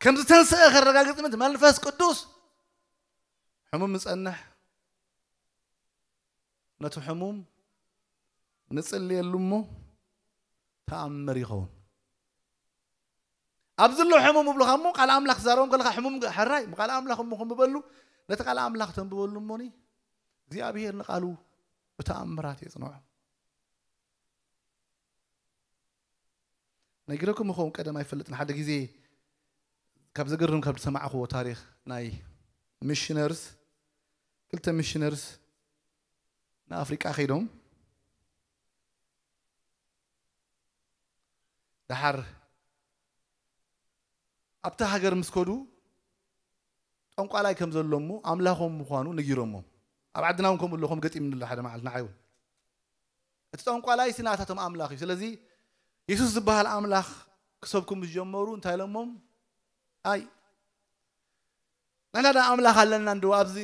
ከም ዝተንስአ ከረጋግፅ ምት መንፈስ ቅዱስ ሕሙም ንፀንሕ ነቲ ሕሙም ንፅልየሉ እሞ ተኣምር ይኸውን ኣብ ዘሎ ሕሙም እብሉኻ እሞ ቃል ኣምላኽ ክዛረቦም ከለካ ሕሙም ሕራይ ቃል ኣምላኽ እሞ ከም በሉ ነቲ ቃል ኣምላኽ ተንብበሉ እሞኒ እግዚኣብሔር ንቃሉ ብተኣምራት የጽንዖ። ነጊረኩም ይኸውን ቀደም ኣይፈልጥን። ሓደ ግዜ ካብ ዘገርም ካብ ዝሰማዕክዎ ታሪኽ ናይ ሚሽነርስ፣ ክልተ ሚሽነርስ ንኣፍሪቃ ከይዶም ደሓር ኣብቲ ሃገር ምስ ከዱ ጠንቋላይ ከም ዘሎ እሞ ኣምላኾም ምዃኑ ነጊሮሞ። ኣብ ዓድና እውን ከምኡ ኣለኹም ገጢምኒ ኣሎ ሓደ መዓልቲ ንዓይ እውን። እቲ ጠንቋላይ ሲ ናታቶም ኣምላኽ እዩ። ስለዚ የሱስ ዝበሃል ኣምላኽ ክሰብኩ ምስ ጀመሩ እንታይ ኢሎሞም? ኣይ ንሕና ዳ ኣምላኽ ኣለና እንዶ ኣብዚ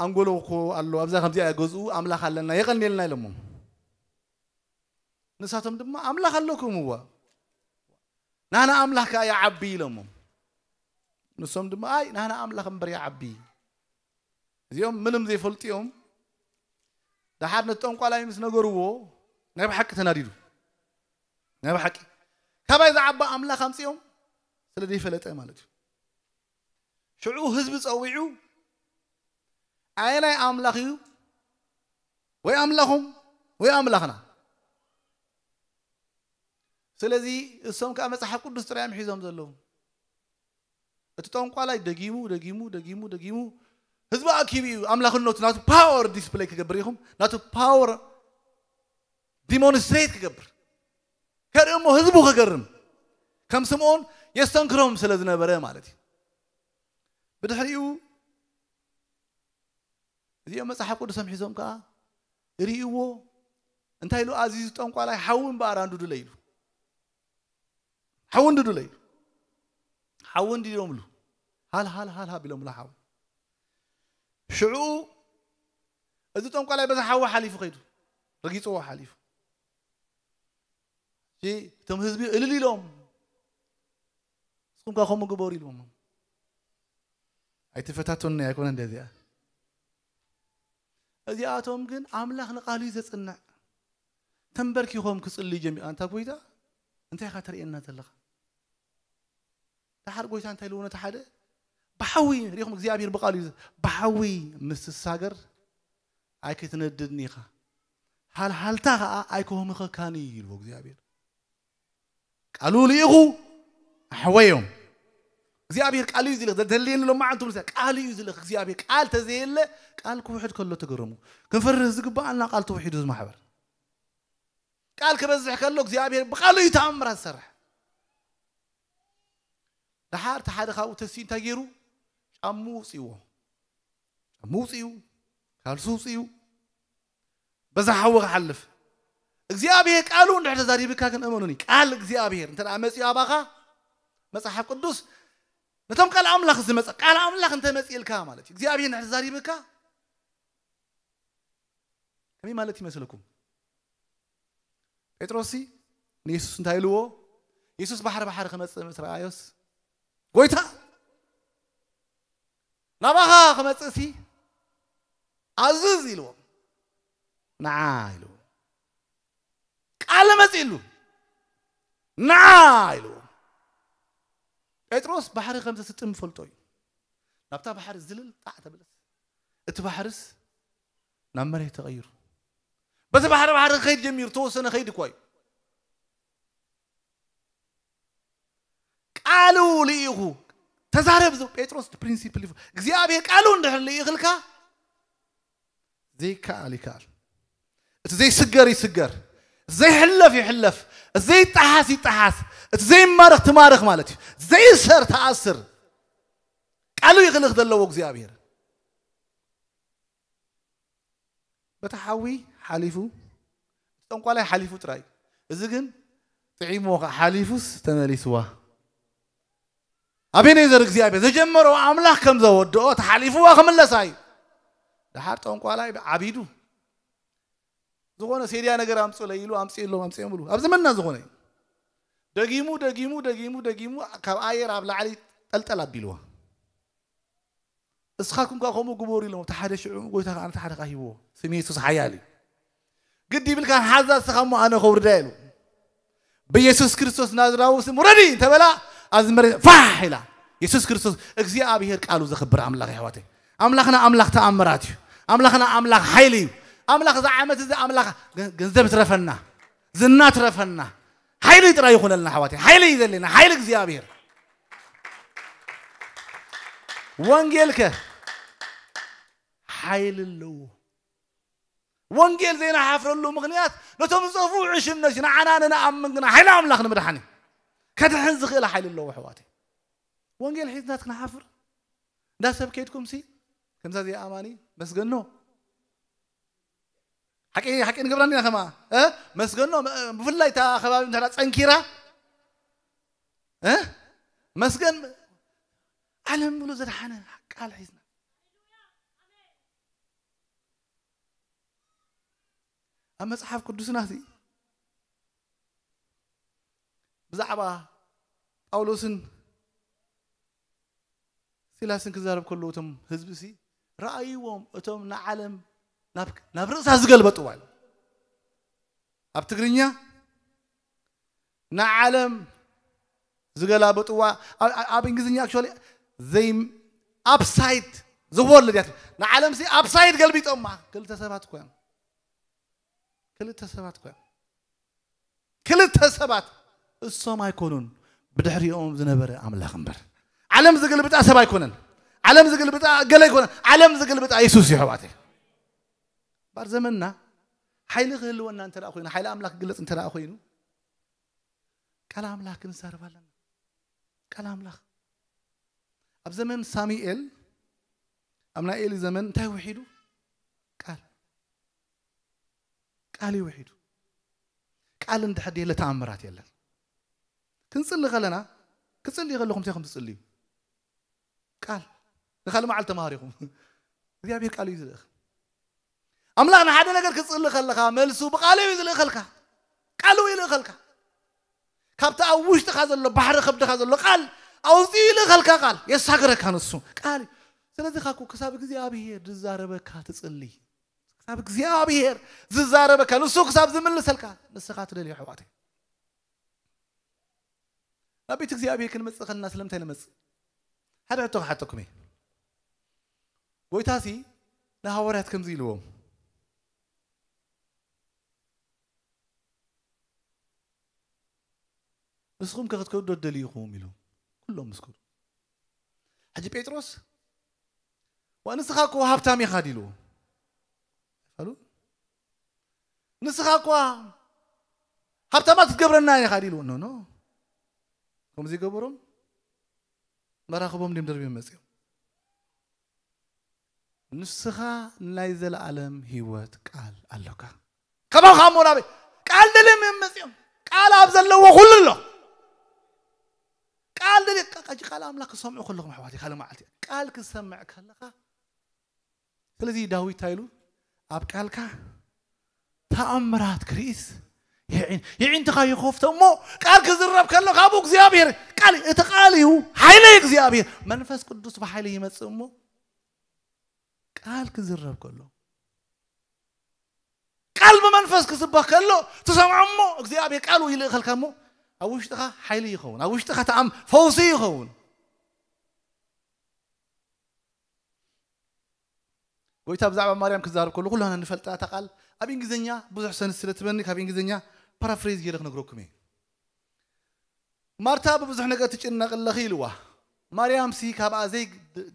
ኣንጎሎ እኮ ኣሎ ኣብዛ ከምዚኣ ገዝኡ ኣምላኽ ኣለና የቐንየልና ኢሎሞም። ንሳቶም ድማ ኣምላኽ ኣለኩም እዋ ናህና ኣምላኽ ከኣ ይዓቢ ኢሎሞም። ንሶም ድማ ኣይ ናህና ኣምላኽ እምበር ይዓቢ። እዚኦም ምንም ዘይፈልጡ እዮም። ደሓር ነቲ ጠንቋላይ ምስ ነገርዎ ናይ ብሓቂ ተናዲዱ ናይ ብሓቂ ካባይ ዝዓባ ኣምላኽ ኣምፅኦም ስለ ዘይፈለጠ ማለት እዩ። ሽዑ ህዝቢ ጸዊዑ ኣየናይ ኣምላኽ እዩ ወይ ኣምላኹም ወይ ኣምላኽና? ስለዚ እሶም ከዓ መጽሓፍ ቅዱስ ጥራዮም ሒዞም ዘለዉ። እቲ ጠንቋላይ ደጊሙ ደጊሙ ደጊሙ ደጊሙ ህዝቢ ኣኪቡ እዩ ኣምላኽነቱ ናቱ ፓወር ዲስፕሌይ ክገብር ኢኹም ናቱ ፓወር ዲሞንስትሬት ክገብር ከርኢ እሞ ህዝቡ ክገርም ከም ስምዖን የስተንክሮም ስለ ዝነበረ ማለት እዩ። ብድሕሪኡ እዚኦም መጽሓፍ ቅዱሶም ሒዞም ከዓ ርእይዎ እንታይ ኢሉ ኣዚዙ ጠንቋላይ ሓዊ እምበኣር ኣንድዱለ ኢሉ ሓዊ እንድዱለ ኢሉ ሓዊ እንዲዶምሉ ሃል ሃል ሃል ሃብ ኢሎምሉ ሓዊ። ሽዑ እዚ ጠንቋላይ በዛ ሓዊ ሓሊፉ ከይዱ ረጊፅዎ ሓሊፉ። እቶም ህዝቢ እልል ኢሎም ንስኹም ከ ከምኡ ግበሩ ኢልዎም። ኣይትፈታተኑኒ ኣይኮነ እንደዚኣ። እዚኣቶም ግን ኣምላኽ ንቃሉ እዩ ዘጽንዕ። ተንበርኪኾም ክጽልዩ ጀሚሩ ኣንታ ጎይታ እንታይ ኢኻ ተርእየና ዘለኻ? ደሓር ጎይታ እንታይ ኢልዎ ነቲ ሓደ ብሓዊ ሪኹም እግዚኣብሔር ብቃሉ እዩ ብሓዊ ምስ ትሳገር ኣይክትነድድን ኢኻ። ሃልሃልታ ኸዓ ኣይክሆምኸካን እዩ ኢልዎ እግዚኣብሔር። ቃሉ ልኢኹ ኣሕወዮም። እግዚኣብሔር ቃሉ እዩ ዝልኽ ዘድልየኒ ሎማዓንቲ ምስ ቃሉ እዩ ዝልኽ እግዚኣብሔር ቃል ተዘየለ ቃል ክውሕድ ከሎ ተገረሙ። ክንፈርህ ዝግባኣና ቃል ተውሒዱ ዝማሕበር ቃል ክበዝሕ ከሎ እግዚኣብሔር ብቃሉ እዩ ተኣምራት ዝሰርሕ። ደሓር እቲ ሓደ ካብኡ ተሲ እንታይ ገይሩ ጫሙ ውፅእዎ ጫሙ ውፅኡ ካልሱ ውፅኡ በዛ ሓዊ ክሓልፍ እግዚኣብሔር ቃሉ እንድሕር ተዛሪብካ ግን እመኑኒ ቃል እግዚኣብሔር እንተ መፅኡ ኣባኻ መፅሓፍ ቅዱስ ነቶም ቃል ኣምላኽ ዝመፀ ቃል ኣምላኽ እንተ መፅእልካ ማለት እዩ እግዚኣብሔር እንድሕር ተዛሪብካ ከመይ ማለት ይመስለኩም? ጴጥሮስሲ ንየሱስ እንታይ ኢልዎ? የሱስ ባሕሪ ባሕሪ ክመጽእ ምስ ረኣዮስ ጎይታ ናባኻ ክመጽእሲ ኣዝዝ ኢልዎ። ንዓ ኢልዎ። ቃል መጺእሉ ንዓ ኢልዎ። ጴጥሮስ ባሕሪ ከም ዘስጥም ይፈልጦ እዩ። ናብታ ባሕሪ ዝልል ጣዕ ተብለስ እቲ ባሕርስ ናብ መሬት ተቐይሩ በዚ ባሕሪ ባሕሪ ክኸይድ ጀሚሩ ተወሰነ ከይድ እኳ እዩ ቃሉ ልኢኹ ተዛረብ ዝ ጴጥሮስ ፕሪንሲፕል ይፉ እግዚኣብሔር ቃሉ እንድሕር ልኢኽልካ ዘይከኣል ይከኣል እቲ ዘይስገር ይስገር እቲ ዘይሕለፍ ይሕለፍ እቲ ዘይጠሓስ ይጠሓስ እቲ ዘይማረኽ ትማረኽ ማለት እዩ ዘይእሰር ተኣስር ቃሉ ይኽልኽ ዘለዎ እግዚኣብሔር በቲ ሓዊ ሓሊፉ ጠንቋላይ ሓሊፉ ጥራይ እዚ ግን ጥዒሞ ከዓ ሓሊፉስ ተመሊስዋ ኣቤኔዘር እግዚኣብሔር ዘጀመሮ ኣምላኽ ከም ዘወድኦ ተሓሊፍዋ ክምለሳ እዩ ደሓር ጠንቋላይ ዓቢዱ ዝኾነ ሴድያ ነገር ኣምፅለይ ኢሉ ኣምፅእሎም ኣምፅኦምሉ ኣብ ዘመንና ዝኾነ እዩ ደጊሙ ደጊሙ ደጊሙ ደጊሙ ካብ ኣየር ኣብ ላዕሊ ጠልጠል ኣቢልዋ እስኻትኩም ከዓ ከምኡ ግበሩ ኢሎም እቲ ሓደ ሽዑ ጎይታ ከዓ ነቲ ሓደ ከዓ ሂብዎ ስም የሱስ ሓያል እዩ ግዲ ይብልካ ሓዛ እስኻ እሞ ኣነ ከውርዳ ኢሉ ብየሱስ ክርስቶስ ናዝራዊ ስም ውረዲ እንተበላ ኣብዚ መሬት ፋሕ ኢላ የሱስ ክርስቶስ እግዚኣብሔር ቃሉ ዘኽብር ኣምላኽ ይሕዋተይ ኣምላኽና ኣምላኽ ተኣምራት እዩ። ኣምላኽና ኣምላኽ ሓይሊ እዩ። ኣምላኽ እዛ ዓመት እዚ ኣምላኽ ገ- ገንዘብ ትረፈና፣ ዝና ትረፈና፣ ሓይሊ ጥራይ ይኹነልና ኣሕዋተይ። ሓይሊ እዩ ዘለና፣ ሓይሊ እግዚኣብሔር። ወንጌልከ ሓይሊ ኣለዎ። ወንጌል ዘይንሓፍረሉ ምኽንያት ነቶም ዝጠፍኡ ዕሽነት እዩ። ንዓና ንንኣምን ግና ሓይሊ ኣምላኽ ንምድሓን እዩ። ከድሕን ዝኽእል ሓይሊ ኣለዎ ኣሕዋተይ። ወንጌል ሒዝና ክንሓፍር እንዳ ሰብ ከይድኩምሲ ከምዛ እዚኣ ኣማኒ መስገኖ ሓቂ ሓቂ ንገብራ እንዲና ከማ እ? መስገኖ እ፣ ብፍላይ እታ ከባቢ እንተ ጸንኪራ እ? መስገን ዓለም ብሎ ዘድሓነ ቃል ሒዝና ኣብ መጽሓፍ ቅዱስና ሲ ብዛዕባ ጳውሎስን ሲላስን ክዛረብ ከለዉ እቶም ህዝቢ ሲ ረኣይዎም እቶም ንዓለም ናብ ናብ ርእሳ ዝገልበጥዋ ኢሉ ኣብ ትግርኛ ንዓለም ዝገላበጥዋ ኣብ- ኣብ እንግሊዝኛ actually they upside the world እያ ንዓለም ሲ upside ገልቢጦማ ክልተ ሰባት እኮ እዮም ክልተ ሰባት እኮ እዮም ክልተ ሰባት እሶም ኣይኮኑን ብድሕሪኦም ዝነበረ ኣምላኽ እምበር ዓለም ዝግልብጣ ሰብ ኣይኮነን ዓለም ዝግልብጣ ገለ ኣይኮነን ዓለም ዝግልብጣ የሱስ እዩ ኣሕዋተይ ባር ዘመንና ሓይሊ ክህልወና እንተ ደኣ ኮይኑ ሓይሊ ኣምላኽ ክግለጽ እንተ ደኣ ኮይኑ ቃል ኣምላኽ ክንዛረብ ኣለና ቃል ኣምላኽ ኣብ ዘመን ሳሙኤል ኣብ ናይ ኤሊ ዘመን እንታይ ውሒዱ ቃል ቃል እዩ ውሒዱ ቃል እንድሕር የለ ተኣምራት የለን ክንጽሊ ከለና ክጽሊ ከለኹም እንታይ ከም ትጽልዩ ቃል ንካልእ መዓል ተማሃሪኹም እግዚኣብሔር ቃል እዩ ዝልእኽ ኣምላኽ ንሓደ ነገር ክትጽሊ ከለኻ መልሱ ብቃል እዩ ዝልእኸልካ ቃል እዩ ይልእኸልካ ካብቲ ኣብ ውሽጥኻ ዘሎ ባሕሪ ከብድኻ ዘሎ ቃል ኣውፅኡ ይልእኸልካ ቃል የሳግረካ ንሱ ቃል እዩ ስለዚ ካኩ ክሳብ እግዚኣብሔር ዝዛረበካ ትጽሊ ክሳብ እግዚኣብሔር ዝዛረበካ ንሱ ክሳብ ዝምልሰልካ ንስኻ ትደልዮ ኣሕዋተይ ናብ ቤት እግዚኣብሔር ክንመጽእ ከለና ስለምንታይ ንመጽእ ሓደ ሕቶ ክሓተኩም እየ ጎይታሲ ንሃዋርያት ከምዚ ኢልዎም ንስኹም ከ ክትከዱ ዶ ትደልዩ ኢኹም ኢሉ ኩሎም ምስ ከዱ ሕጂ ጴጥሮስ ዋ ንስኻ እኮ ሃብታም ኢኻ ዲልዎ ኣይፋሉ ንስኻ እኳ ሃብታማት ክትገብረና ኢኻ ዲልዎ ኖ ኖ ከምዚ ገበሮም መራኽቦም ድም ደርቢዮም መፅኦም ንስኻ ናይ ዘለኣለም ህይወት ቃል ኣሎካ። ከማኻ እሞ ናበይ ቃል ደልዮም እዮም መጺኦም። ቃል ኣብ ዘለዎ ኩሉ ኣሎ። ቃል ደልዮ ቃ- ቃል ኣምላኽ ክሰምዑ ከለኹም ኣሕዋተይ ካልእ መዓልቲ ቃል ክሰምዕ ከለኻ ስለዚ ዳዊት እንታይ ኢሉ ኣብ ቃልካ ተኣምራት ክርኢስ የዒን የዒንትኻ ይኸፍቶ እሞ ቃል ክዝረብ ከሎ ካብኡ እግዚኣብሔር ቃል እቲ ቃል እዩ ሓይለ እግዚኣብሔር መንፈስ ቅዱስ ብሓይለ ይመጽእ እሞ ቃል ክዝረብ ከሎ ቃል ብመንፈስ ክስበኽ ከሎ ትሰምዖ እሞ እግዚኣብሔር ቃሉ ይልእኸልካ እሞ ኣብ ውሽጥኻ ሓይሊ ይኸውን ኣብ ውሽጥኻ ተኣም ፈውሲ ይኸውን ጎይታ ብዛዕባ ማርያም ክዛረብ ከሎ ኩላና ንፈልጣ እታ ቃል ኣብ እንግሊዝኛ ብዙሕ ሰንስ ስለ ትበኒ ካብ እንግሊዝዝኛ ፓራፍሬዝ ገይረ ክነግረኩም እየ ማርታ ብብዙሕ ነገር ትጭነቕ ኣለኺ ኢልዋ ማርያም ሲ ካብኣ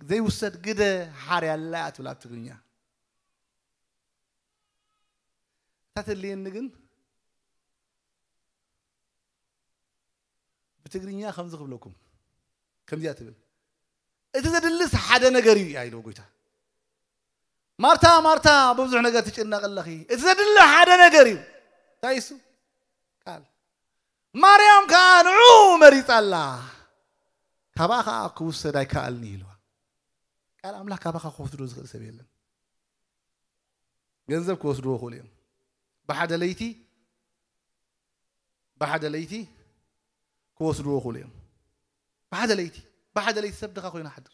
ዘይውሰድ ግደ ሓርያ ኣላ እያ ትብል ኣብ ትግርኛ እታ ተድልየኒ ግን ብትግርኛ ከምዚ ክብለኩም ከምዚኣ ትብል እቲ ዘድልስ ሓደ ነገር እዩ እያ ኢልዎ ጎይታ ማርታ ማርታ ብብዙሕ ነገር ትጭነቕ ኣለኺ እቲ ዘድሊ ሓደ ነገር እዩ እንታይ እሱ ቃል ማርያም ከዓ ንዑ መሪፃ ኣላ ካባኣ ከዓ ክውሰድ ኣይከኣልን ኢልዋ ቃል ኣምላኽ ካባኻ ክወስዶ ዝኽእል ሰብ የለን ገንዘብ ክወስድዎ ክእሉ እዮም ብሓደ ለይቲ ብሓደ ለይቲ ክወስድዎ ክእሉ እዮም ብሓደ ለይቲ ብሓደ ለይቲ ሰብ ድኻ ኮይኑ ሓድር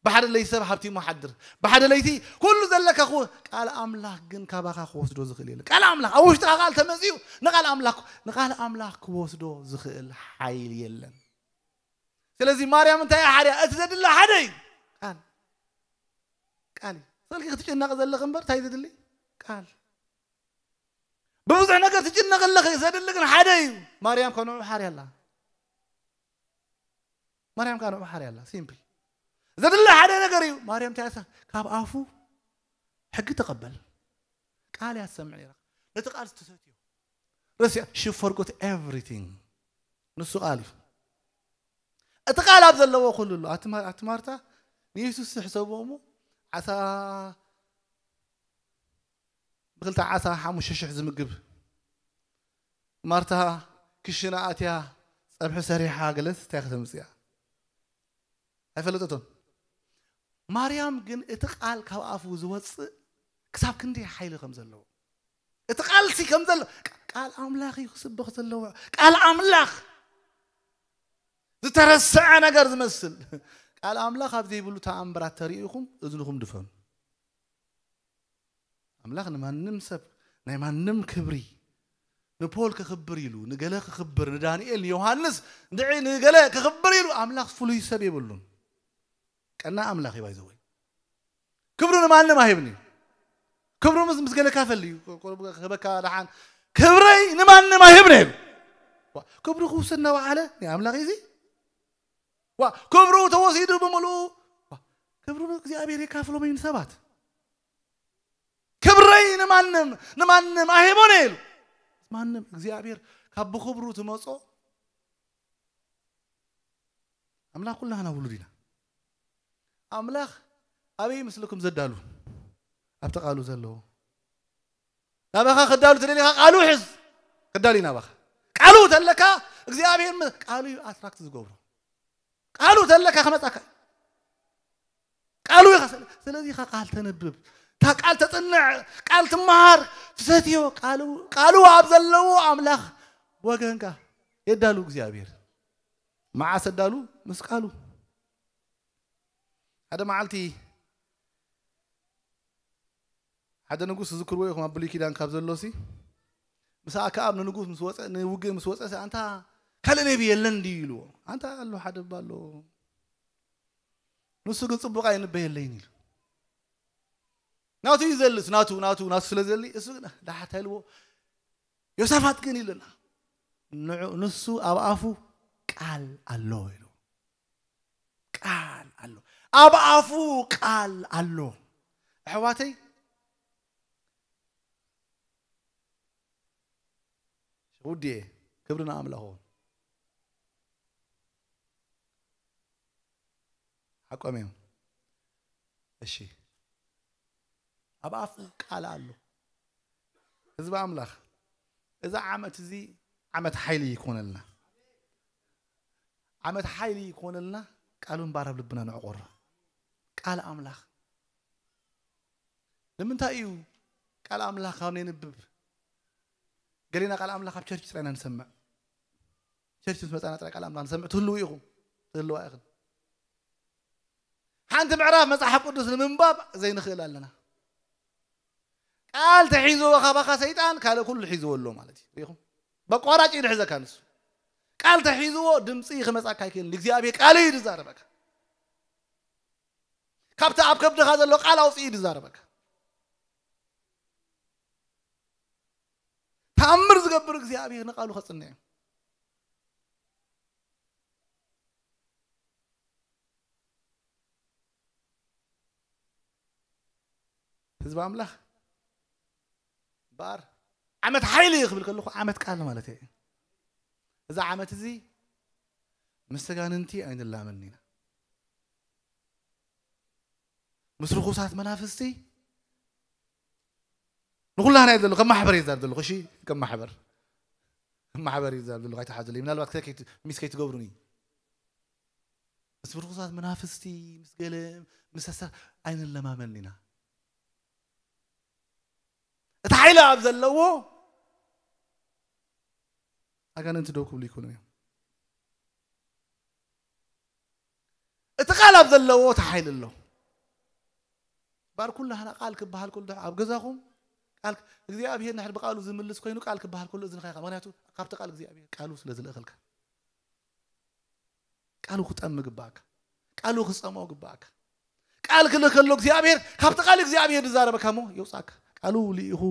ብሓደ ለይቲ ሰብ ሃብቲሞ ሓድር ብሓደ ለይቲ ኩሉ ዘለካ ክወ ቃል ኣምላኽ ግን ካባኻ ክወስዶ ዝኽእል የለን ቃል ኣምላኽ ኣብ ውሽጥኻ ቃል ተመፅኡ ንቃል ኣምላኽ ንቃል ኣምላኽ ክወስዶ ዝኽእል ሓይሊ የለን ስለዚ ማርያም እንታይ ሓርያ እቲ ዘድላ ሓደ እዩ ቃል ቃል እዩ። ስልኪ ክትጭነቕ ዘለኺ እምበር እንታይ ዘድሊ? ቃል። ብብዙሕ ነገር ትጭነቕ ኣለኺ፣ ዘድሊ ግን ሓደ እዩ። ማርያም ካብ ንዑ ሓርያ ኣላ። ማርያም ካብ ንዑ ሓርያ ኣላ። ሲምፕል። ዘድሊ ሓደ ነገር እዩ። ማርያም እንታይ ኣሳ ካብ ኣፉ ሕጊ ተቐበል። ቃል እያ ትሰምዕ ነይራ። ነቲ ቃል ትሰትዮ። ረሲያ፣ she forgot everything። ንሱ ቃል እዩ። እቲ ቃል ኣብ ዘለዎ ኩሉ ኣሎ። ኣቲ ማ-፣ ኣቲ ማርታ ንየሱስ ሕሰብዎ እሞ ዓሳ፣ ብክልተ ዓሳ ሓሙሽተ ሽሕ ዝምግብ። ማርታ ክሽነ ኣትያ ጸብሒ ሰሪሓ ገለስ እንታይ ከተምጽእ እያ? ኣይፈለጠቶን። ማርያም ግን እቲ ቃል ካብ ኣፉ ዝወጽእ ክሳብ ክንደይ ሓይሊ ከም ዘለዎ፣ እቲ ቃልሲ ከም ዘሎ፣ ቃል ኣምላኽ እዩ ክስበኽ ዘለዎ። ቃል ኣምላኽ፣ ዝተረስዐ ነገር ዝመስል፣ ቃል ኣምላኽ ኣብ ዘይብሉ ተኣምራት ተሪኢኹም እዝንኹም ድፈኑ። ኣምላኽ ንማንም ሰብ ናይ ማንም ክብሪ፣ ንፖል ክኽብር ኢሉ፣ ንገለ ክኽብር፣ ንዳንኤል፣ ንዮሃንስ፣ ንዒ ንገለ ክኽብር ኢሉ ኣምላኽ ፍሉይ ሰብ የብሉን። ቀና ኣምላኽ እዩ ባይዘወይ። ክብሩ ንማንም ኣይህብን እዩ። ክብሩ ምስ፣ ምስ ገለ ካፈል እዩ። ክህበካ ደሓን። ክብረይ ንማንም ኣይህብን እዩ። ዋ፣ ክብሩ ክውሰድ እናበዓለ ናይ ኣምላኽ እዩ እዚ። ዋ፣ ክብሩ ተወሲዱ ብምሉኡ። ዋ፣ ክብሩ እግዚኣብሔር የካፍሎም እዩ ንሰባት። ክብረይ ንማንም፣ ንማንም ኣይህቦን እዩ ኢሉ። ማንም እግዚኣብሔር ካብ ብክብሩ ትመጾ። ኣምላኽ ኩላህና ውሉድ ኢና። ኣምላኽ ኣበይ ምስልኩም ዘዳሉ? ኣብቲ ቃሉ ዘለዎ። ናባኻ ክዳሉ ትደሊኻ ቃሉ ሕዝ። ክዳሉ እዩ ናባኻ። ቃሉ ተለካ እግዚኣብሔር ም-፣ ቃሉ እዩ ኣትራክት ዝገብሮ። ቃሉ ተለካ ክመጻካ እዩ። ቃሉ ኢኻ። ስለ-፣ ስለዚ ኢኻ ቃል ተንብብ። እታ ቃል ተጽንዕ፣ ቃል ትመሃር፣ ትሰትዮ። ቃሉ፣ ቃሉ ኣብ ዘለዎ ኣምላኽ ወገንካ የዳሉ እግዚኣብሔር። መዓስ ኣዳሉ? ምስ ቃሉ። ሓደ መዓልቲ ሓደ ንጉስ ዝዝክርዎ ኢኹም ኣብ ብሉይ ኪዳን ካብ ዘሎሲ፣ ምስ ኣክኣብ ንንጉስ ምስ ወጸ፣ ንውግእ ምስ ወጸ፣ ኣንታ ካልእ ነቢ የለን ድዩ ኢልዎ። ኣንታ ኣሎ ሓደ እባ ኣሎ። ንሱ ግን ጽቡቕ ኣይንበየለይን ኢሉ። ናቱ እዩ ዘልስ፣ ናቱ፣ ናቱ፣ ናቱ ስለ ዘሊ፣ እሱ ግን ዳሓታ ኢልዎ። ዮሳፋት ግን ኢሉና። ንዑ-፣ ንሱ ኣብ ኣፉ ቃል ኣሎ ኢሉ። ቃል ኣሎ። ኣብ ኣፉ ቃል ኣሎ። ኣሕዋተይ፣ ውድየ፣ ክብሪ ንኣምላኽ ይኹን። ሓቆም እዮም። እሺ። ኣብ ኣፉ ቃል ኣሎ። ህዝቢ ኣምላኽ፣ እዚ ዓመት እዚ ዓመት ሓይሊ ይኮነልና። ዓመት ሓይሊ ይኮነልና። ቃሉ እምበኣር ኣብ ልብና ነዕቆሮ። ቃል ኣምላኽ። ንምንታይ እዩ ቃል ኣምላኽ ካብ ነንብብ? ገሌና ቃል ኣምላኽ ኣብ ቸርች ጥራይ ኢና ንሰምዕ። ቸርች ምስ መጻና ጥራይ ቃል ኣምላኽ ንሰምዕ። ትህልዉ ኢኹም፣ ትህልዋ ኢኽን። ሓንቲ ምዕራፍ መጽሓፍ ቅዱስ ንምንባብ ዘይንኽእል ኣለና። ቃል ተሒዝዎ ካባኻ ሰይጣን ካልእ ኩሉ ሒዝዎ ኣሎ ማለት እዩ። ርኢኹም? በቋራጭ እዩ ዝሕዘካ ንሱ። ቃል ተሒዝዎ ድምፂ ክመጻካ ኣይክእልን። እግዚኣብሔር ቃል እዩ ዝዛረበካ። ካብቲ ኣብ ከብድኻ ዘሎ ቃል ኣውፅኡ እዩ ዝዛረበካ። ተኣምር ዝገብር እግዚኣብሔር ንቃሉ ከጽንዕ እዩ። ህዝቢ ኣምላኽ እምበኣር ዓመት ሓይሊ እዩ ክብል ከለኹ ዓመት ቃል ማለት እዩ። እዚ ዓመት እዚ ምስ ተጋንንቲ ኣይንላመን ኢና። ምስ ርኹሳት መናፍስቲ ንኹላህና እዩ ዘሎ። ከም ማሕበር እዩ ዝዛረብ ዘለኹ። እሺ፣ ከም ማሕበር፣ ከም ማሕበር እዩ ዝዛረብ ዘለኹ። ኣይትሓዙለይ። ምናልባት ከ-፣ ከይት-፣ ሚስ ከይትገብሩኒ። ምስ ርኹሳት መናፍስቲ፣ ምስ ገለ፣ ምስ ኣሳ-፣ ኣይንለማመን ኢና። እቲ ሓይሊ ኣብ ዘለዎ ኣጋንንቲ ደው ክብሉ ይክእሉ እዮም። እቲ ቃል ኣብ ዘለዎ እቲ ሓይሊ ኣሎ። ባር ኩላህና ቃል ክበሃል ከሎ ኣብ ገዛኹም ቃል እግዚኣብሔር ንሕድ ብቃሉ ዝምልስ ኮይኑ ቃል ክበሃል ከሎ እዝንኻ ኢኻ። ምክንያቱ ካብቲ ቃል እግዚኣብሔር ቃሉ ስለ ዝልእኸልካ። ቃሉ ክጠም ግባእካ። ቃሉ ክጸምኦ ግባእካ። ቃል ክልእ ከሎ እግዚኣብሔር ካብቲ ቃል እግዚኣብሔር ዝዛረበካ እሞ የውፃእካ። ቃሉ ልኢኹ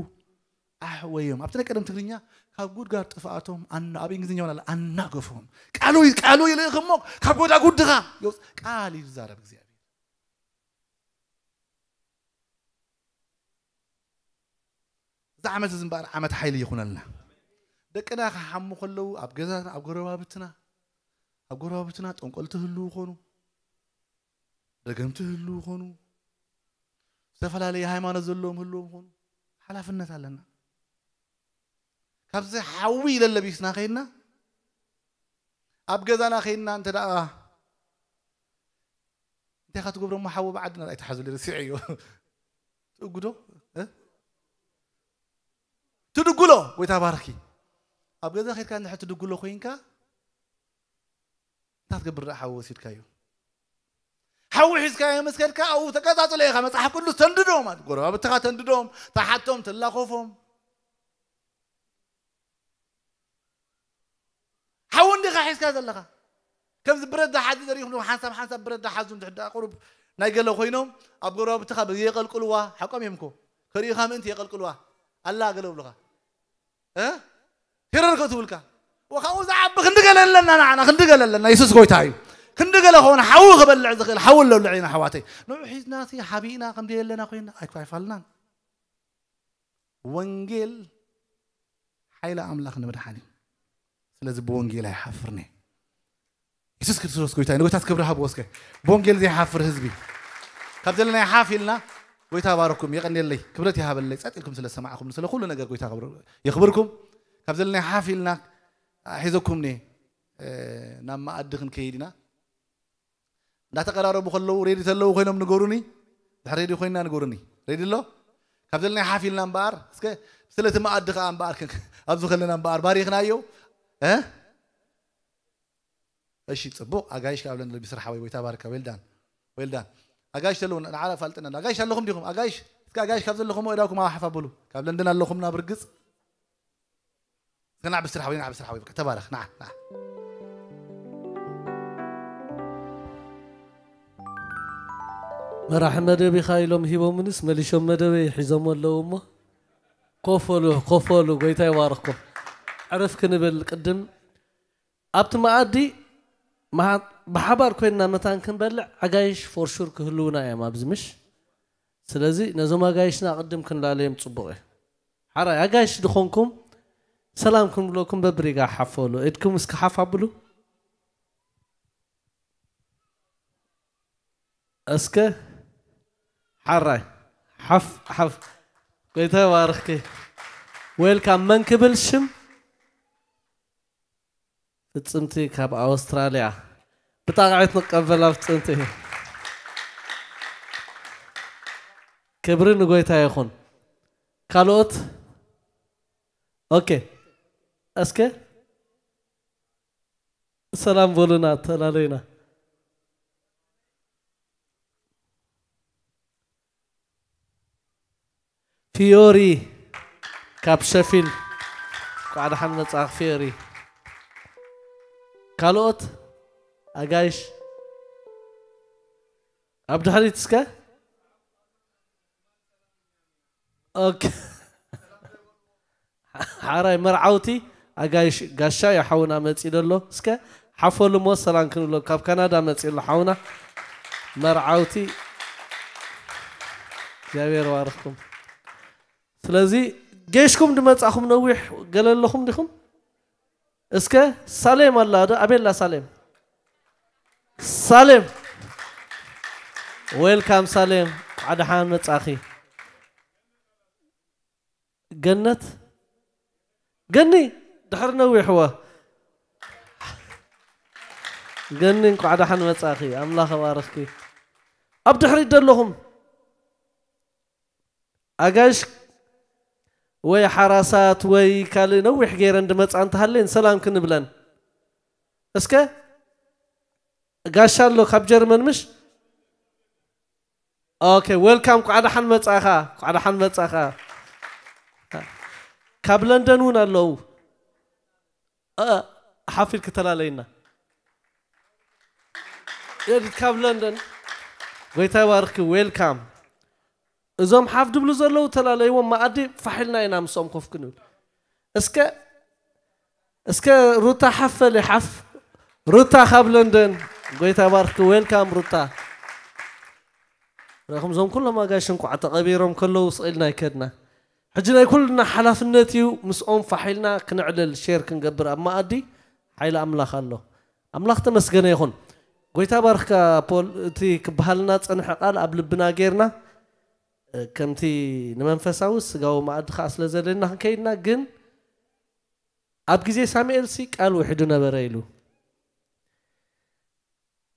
ኣሕወዮም። ኣብቲ ናይ ቀደም ትግርኛ ካብ ጉድጋድ ጥፍኣቶም ኣና-፣ ኣብ እንግሊዝኛ እውን ኣለ ኣናገፎም። ቃሉ ቃሉ ይልእኽ እሞ ካብ ጎዳጉድኻ የውፅ-፣ ቃል እዩ ዝዛረብ እግዚኣብሔር። እዚ ዓመት እዚ እምበኣር ዓመት ሓይሊ ይኹነልና። ደቅና ክሓሙ ከለዉ ኣብ ገዛና፣ ኣብ ጎረባብትና፣ ኣብ ጎረባብትና ጠንቆልቲ ህልዉ ይኾኑ፣ ደገምቲ ህልዉ ይኾኑ፣ ዝተፈላለየ ሃይማኖት ዘለዎም ህልዎም ይኾኑ፣ ሓላፍነት ኣለና። ካብዚ ሓዊ ኢለ ለቢስና ከይድና ኣብ ገዛና ከይድና እንተ ደኣ እንታይ ኢኻ ትገብሮ እሞ ሓዊ ብዓድና ኣይትሓዙ ኢለ ረሲዐዮ። ትእጉዶ? እ? ትድጉሎ። ጎይታ ባርኪ። ኣብ ገዛ ከይድካ እንድሕር ትድጉሎ ኮይንካ እንታይ ትገብር ደኣ ሓዊ ወሲድካዮ? ሓዊ ሒዝካዮ ምስ ከድካ ኣብኡ ተቀጻጽሎ ኢኻ። መጽሓፍ ቅዱስ ተንድዶ ማለት ጎረባብትኻ ተንድዶም፣ ተሓቶም፣ ትላኾፎም። ሓዊ እንዲኻ ሒዝካ ዘለኻ። ከምዚ ብረት ዝሓዙ ዘሪእኹም ሓንሳብ ሓንሳብ ብረት ዝሓዙ እንድሕር ደኣ ቁሩብ ናይ ገለ ኮይኖም ኣብ ጎረባብትኻ የቐልቅልዋ፣ ሓቆም እዮም እኮ። ከርእዩኻ ምእንቲ የቐልቅልዋ። ኣላ ገለ ይብሉኻ። እ? ሂረር ከትብልካ። ወኻኡ ዝዓቢ ክንዲ ገለ ኣለና ንዓና፣ ክንዲ ገለ ኣለና። የሱስ ጎይታ እዩ። ክንዲ ገለ ከሆነ ሓዊ ክበልዕ ዝኽእል ሓዊ ኣለሉ ዒና ኣሕዋተይ። ንዑ ሒዝና ሲ ሓቢእና ከም ደየለና ኮይና ኣይኮ ኣይፋልናን። ወንጌል ሓይሊ ኣምላኽ ንምድሓን እዩ። ስለዚ ብወንጌል ኣይሓፍርን እየ። የሱስ ክርስቶስ ጎይታ እዩ። ንጎይታ ክብሪ ሃብዎ እስከ። ብወንጌል ዘይሓፍር ህዝቢ። ካብ ዘለናዮ ሓፍ ኢልና ጎይታ ባረኩም፣ የቐንየለይ፣ ክብረት ይሃበለይ፣ ጸጥ ኢልኩም ስለ ዝሰማዕኩም፣ ስለ ኩሉ ነገር ጎይታ ክብር-፣ የኽብርኩም። ካብ ዘለናዮ ሓፍ ኢልና ሒዘኩም እየ፣ እ፣ ናብ መኣዲ ክንከይድ ኢና። እንዳተቀራረቡ ከለዉ ሬዲ ተለዉ ኮይኖም ንገሩኒ። ድሕሪ ሬዲ ኮይና ንገሩኒ። ሬዲ ኣሎ? ካብ ዘለናዮ ሓፍ ኢልና እምበኣር፣ እስከ ስለቲ መኣዲ ከኣ እምበኣር፣ ኣብዚ ከለና እምበኣር ባሪኽናዮ። እ? እሺ፣ ጽቡቕ። ኣጋይሽ ካብ ለንደን ብስራሕ ወይ፣ ወይ ተባረካ። ዌል ዳን። ዌል ዳን። ኣጋይሽ ተለዉ ንዓላ ፋልጥና። ኣጋይሽ ኣለኹም ዲኹም? ኣጋይሽ፣ እስከ ኣጋይሽ ካብ ዘለኹም ወዳኩም ሓፍ ኣብሉ። ካብ ለንደን ኣለኹም ናብ ርግጽ። እስከ ንዓ ብስራሕ ወይ፣ ንዓ ብስራሕ ወይ፣ በቃ ተባረኽ። ንዓ፣ ንዓ። መራሒ መደብ ኢኻ ኢሎም ሂቦምንስ መሊሾም መደበይ ሒዞም ኣለዉ እሞ፣ ኮፍ በሉ፣ ኮፍ በሉ፣ ጎይታ ይባርኽኩም። ዕርፍ ክንብል ቅድም ኣብቲ መኣዲ መሃ-፣ ብሓባር ኮይንና መታን ክንበልዕ ኣጋይሽ ፎር ሹር ክህልዉና እዮም ኣብዚ፣ ምሽ? ስለዚ ነዞም ኣጋይሽና ቅድም ክንላለዮም ጽቡቕ እዩ። ሓራይ ኣጋይሽ ድኾንኩም ሰላም ክንብለኩም በብሪጋ ሓፍ በሉ። ኢድኩም እስከ ሓፍ ኣብሉ። እስከ ሓራይ ሓፍ ሓፍ። ጎይታ ይባርኽኪ። ዌልካም። መን ክብል ሽም? ፍጽምቲ ካብ ኣውስትራልያ። ብጣቕዒት ንቀበላ ፍጽምቲ። ክብሪ ንጎይታ ይኹን። ካልኦት? ኦኬ። እስከ ሰላም በሉና፣ ተላለዩና። ፊዮሪ ካብ ሸፊል፣ እንኳዕ ደሓን መጻእክ ፊዮሪ። ካልኦት ኣጋይሽ ኣብ ድሕሪት እስከ። ኦኬ። ሓራይ መርዓውቲ ኣጋይሽ ጋሻ እዩ ሓውና መጺኡ ዘሎ። እስከ ሓፈሉ እሞ ሰላም ክንብሎ። ካብ ካናዳ መጺኡ ኣሎ ሓውና መርዓውቲ። እግዚኣብሔር ባርኽኩም። ስለዚ ጌሽኩም ድመጻኹም ነዊሕ ገለ ኣለኹም ዲኹም? እስከ ሳሌም ኣላ ዶ? ኣቤላ ሳሌም። ሳሌም። ዌልካም ሳሌም። እንኳዕ ደሓን መጻኺ። ገነት። ገኒ። ድሕሪ ነዊሕ እወ። ገኒ እንኳዕ ደሓን መጻኺ። ኣምላኽ ባርኽኪ። ኣብ ድሕሪት ዘለኹም ኣጋይሽ ወይ ሓራሳት ወይ ካልእ ነዊሕ ገይረን ድመጻ እንተሃልየን ሰላም ክንብለን። እስከ ጋሻ ኣሎ ካብ ጀርመን ምሽ? ኦኬ፣ ዌልካም፣ እንኳዕ ደሓን መጻኻ፣ እንኳዕ ደሓን መጻኻ። ካብ ለንደን እውን ኣለዉ። እ፣ ሓፊል ክተላለይና። ኤዲት ካብ ለንደን። ጎይታ ይባርክ። ዌልካም። እዞም ሓፍ ድብሉ ዘለዉ ተላለይዎም መኣዲ ፋሒልና ኢና ምስኦም ኮፍ ክንብል። እስከ እስከ ሩታ ሓፍ በሊ ሓፍ። ሩታ ካብ ለንደን። ጎይታ ይባርክ። ዌልካም ሩታ። ረኹም እዞም ኩሎም ኣጋይሽ እንኳዕ ተቐቢሮም ከለዉ ስቕ ኢልና ኣይከድና። ሕጂ ናይ ኩልና ሓላፍነት እዩ ምስኦም ፋሒልና ክነዕልል ሼር ክንገብር ኣብ መኣዲ ሓይሊ ኣምላኽ ኣሎ። ኣምላኽ ተመስገነ ይኹን። ጎይታ ባርኽካ ፖል። እቲ ክበሃልና ጸንሐ ቃል ኣብ ልብና ጌርና ከምቲ ንመንፈሳዊ ስጋዊ መኣዲ ከዓ ስለ ዘለና ክንከይድና ግን ኣብ ግዜ ሳሙኤል ሲ ቃል ውሕዱ ነበረ ኢሉ።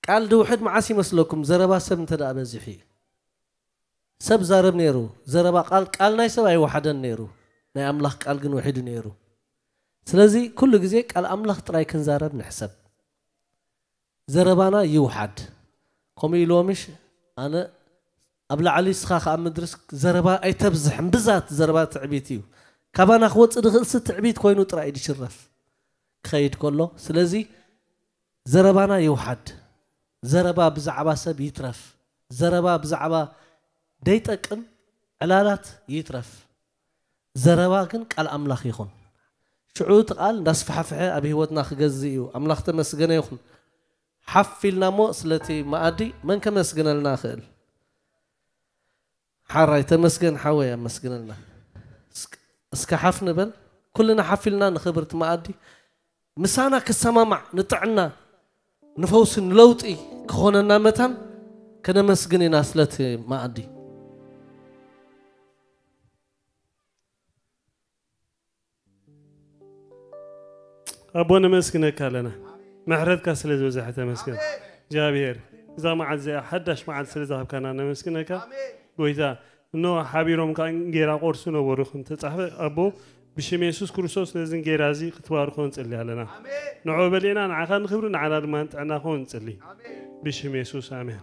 ቃል ድውሕድ መዓስ ይመስለኩም? ዘረባ ሰብ እንተ ደኣ በዚሑ እዩ። ሰብ ዛረብ ነይሩ። ዘረባ ቃል ቃል ናይ ሰብ ኣይወሓደን ነይሩ። ናይ ኣምላኽ ቃል ግን ውሒዱ ነይሩ። ስለዚ ኩሉ ግዜ ቃል ኣምላኽ ጥራይ ክንዛረብ ንሕሰብ። ዘረባና ይውሓድ። ከምኡ ኢልዎ ምሽ ኣነ ኣብ ላዕሊ እስኻ ከኣ ምድርስ ዘረባ ኣይተብዝሕ። እምብዛት ዘረባ ትዕቢት እዩ። ካባና ክወፅእ ድኽእልሲ ትዕቢት ኮይኑ ጥራይ እዩ ድሽረፍ ክኸይድ ከሎ። ስለዚ ዘረባና ይውሓድ። ዘረባ ብዛዕባ ሰብ ይትረፍ። ዘረባ ብዛዕባ ደይጠቅም ዕላላት ይትረፍ። ዘረባ ግን ቃል ኣምላኽ ይኹን። ሽዑ እቲ ቃል እንዳስፋሕፍሐ ኣብ ህይወትና ክገዝእ እዩ። ኣምላኽ ተመስገነ ይኹን። ሓፍ ኢልና እሞ ስለቲ መኣዲ መን ከመስግነልና ይኽእል? ሓራይ ተመስገን ሓወይ ኣመስግነልና። እስክ- እስከ ሓፍ ንበል። ኩልና ሓፍ ኢልና ንኽብርቲ መኣዲ ምሳና ክሰማማዕ ንጥዕና ንፈውሲ ንለውጢ ክኾነና መታን ከነመስግን ኢና ስለቲ መኣዲ። ኣቦ ነመስግነካ ኣለና። ምሕረትካ ስለ ዝበዝሐ ተመስገን እግዚኣብሔር። እዛ መዓልቲ እዚኣ ሓዳሽ መዓልቲ ስለ ዝሃብካና ነመስግነካ ጎይታ። እኖ ሓቢሮም ከዓ እንጌራ ቆርሱ ነበሩ ከም ተጻሕፈ ኣቦ ብሽም የሱስ ክርስቶስ ነዚ እንጌራ እዚ ክትባርኮ ንጽሊ ኣለና። ንዑ በሌና ንዓኻ ንክብሪ ንዓና ድማ ንጥዕና ኮን ንጽሊ ብሽም የሱስ ኣሜን።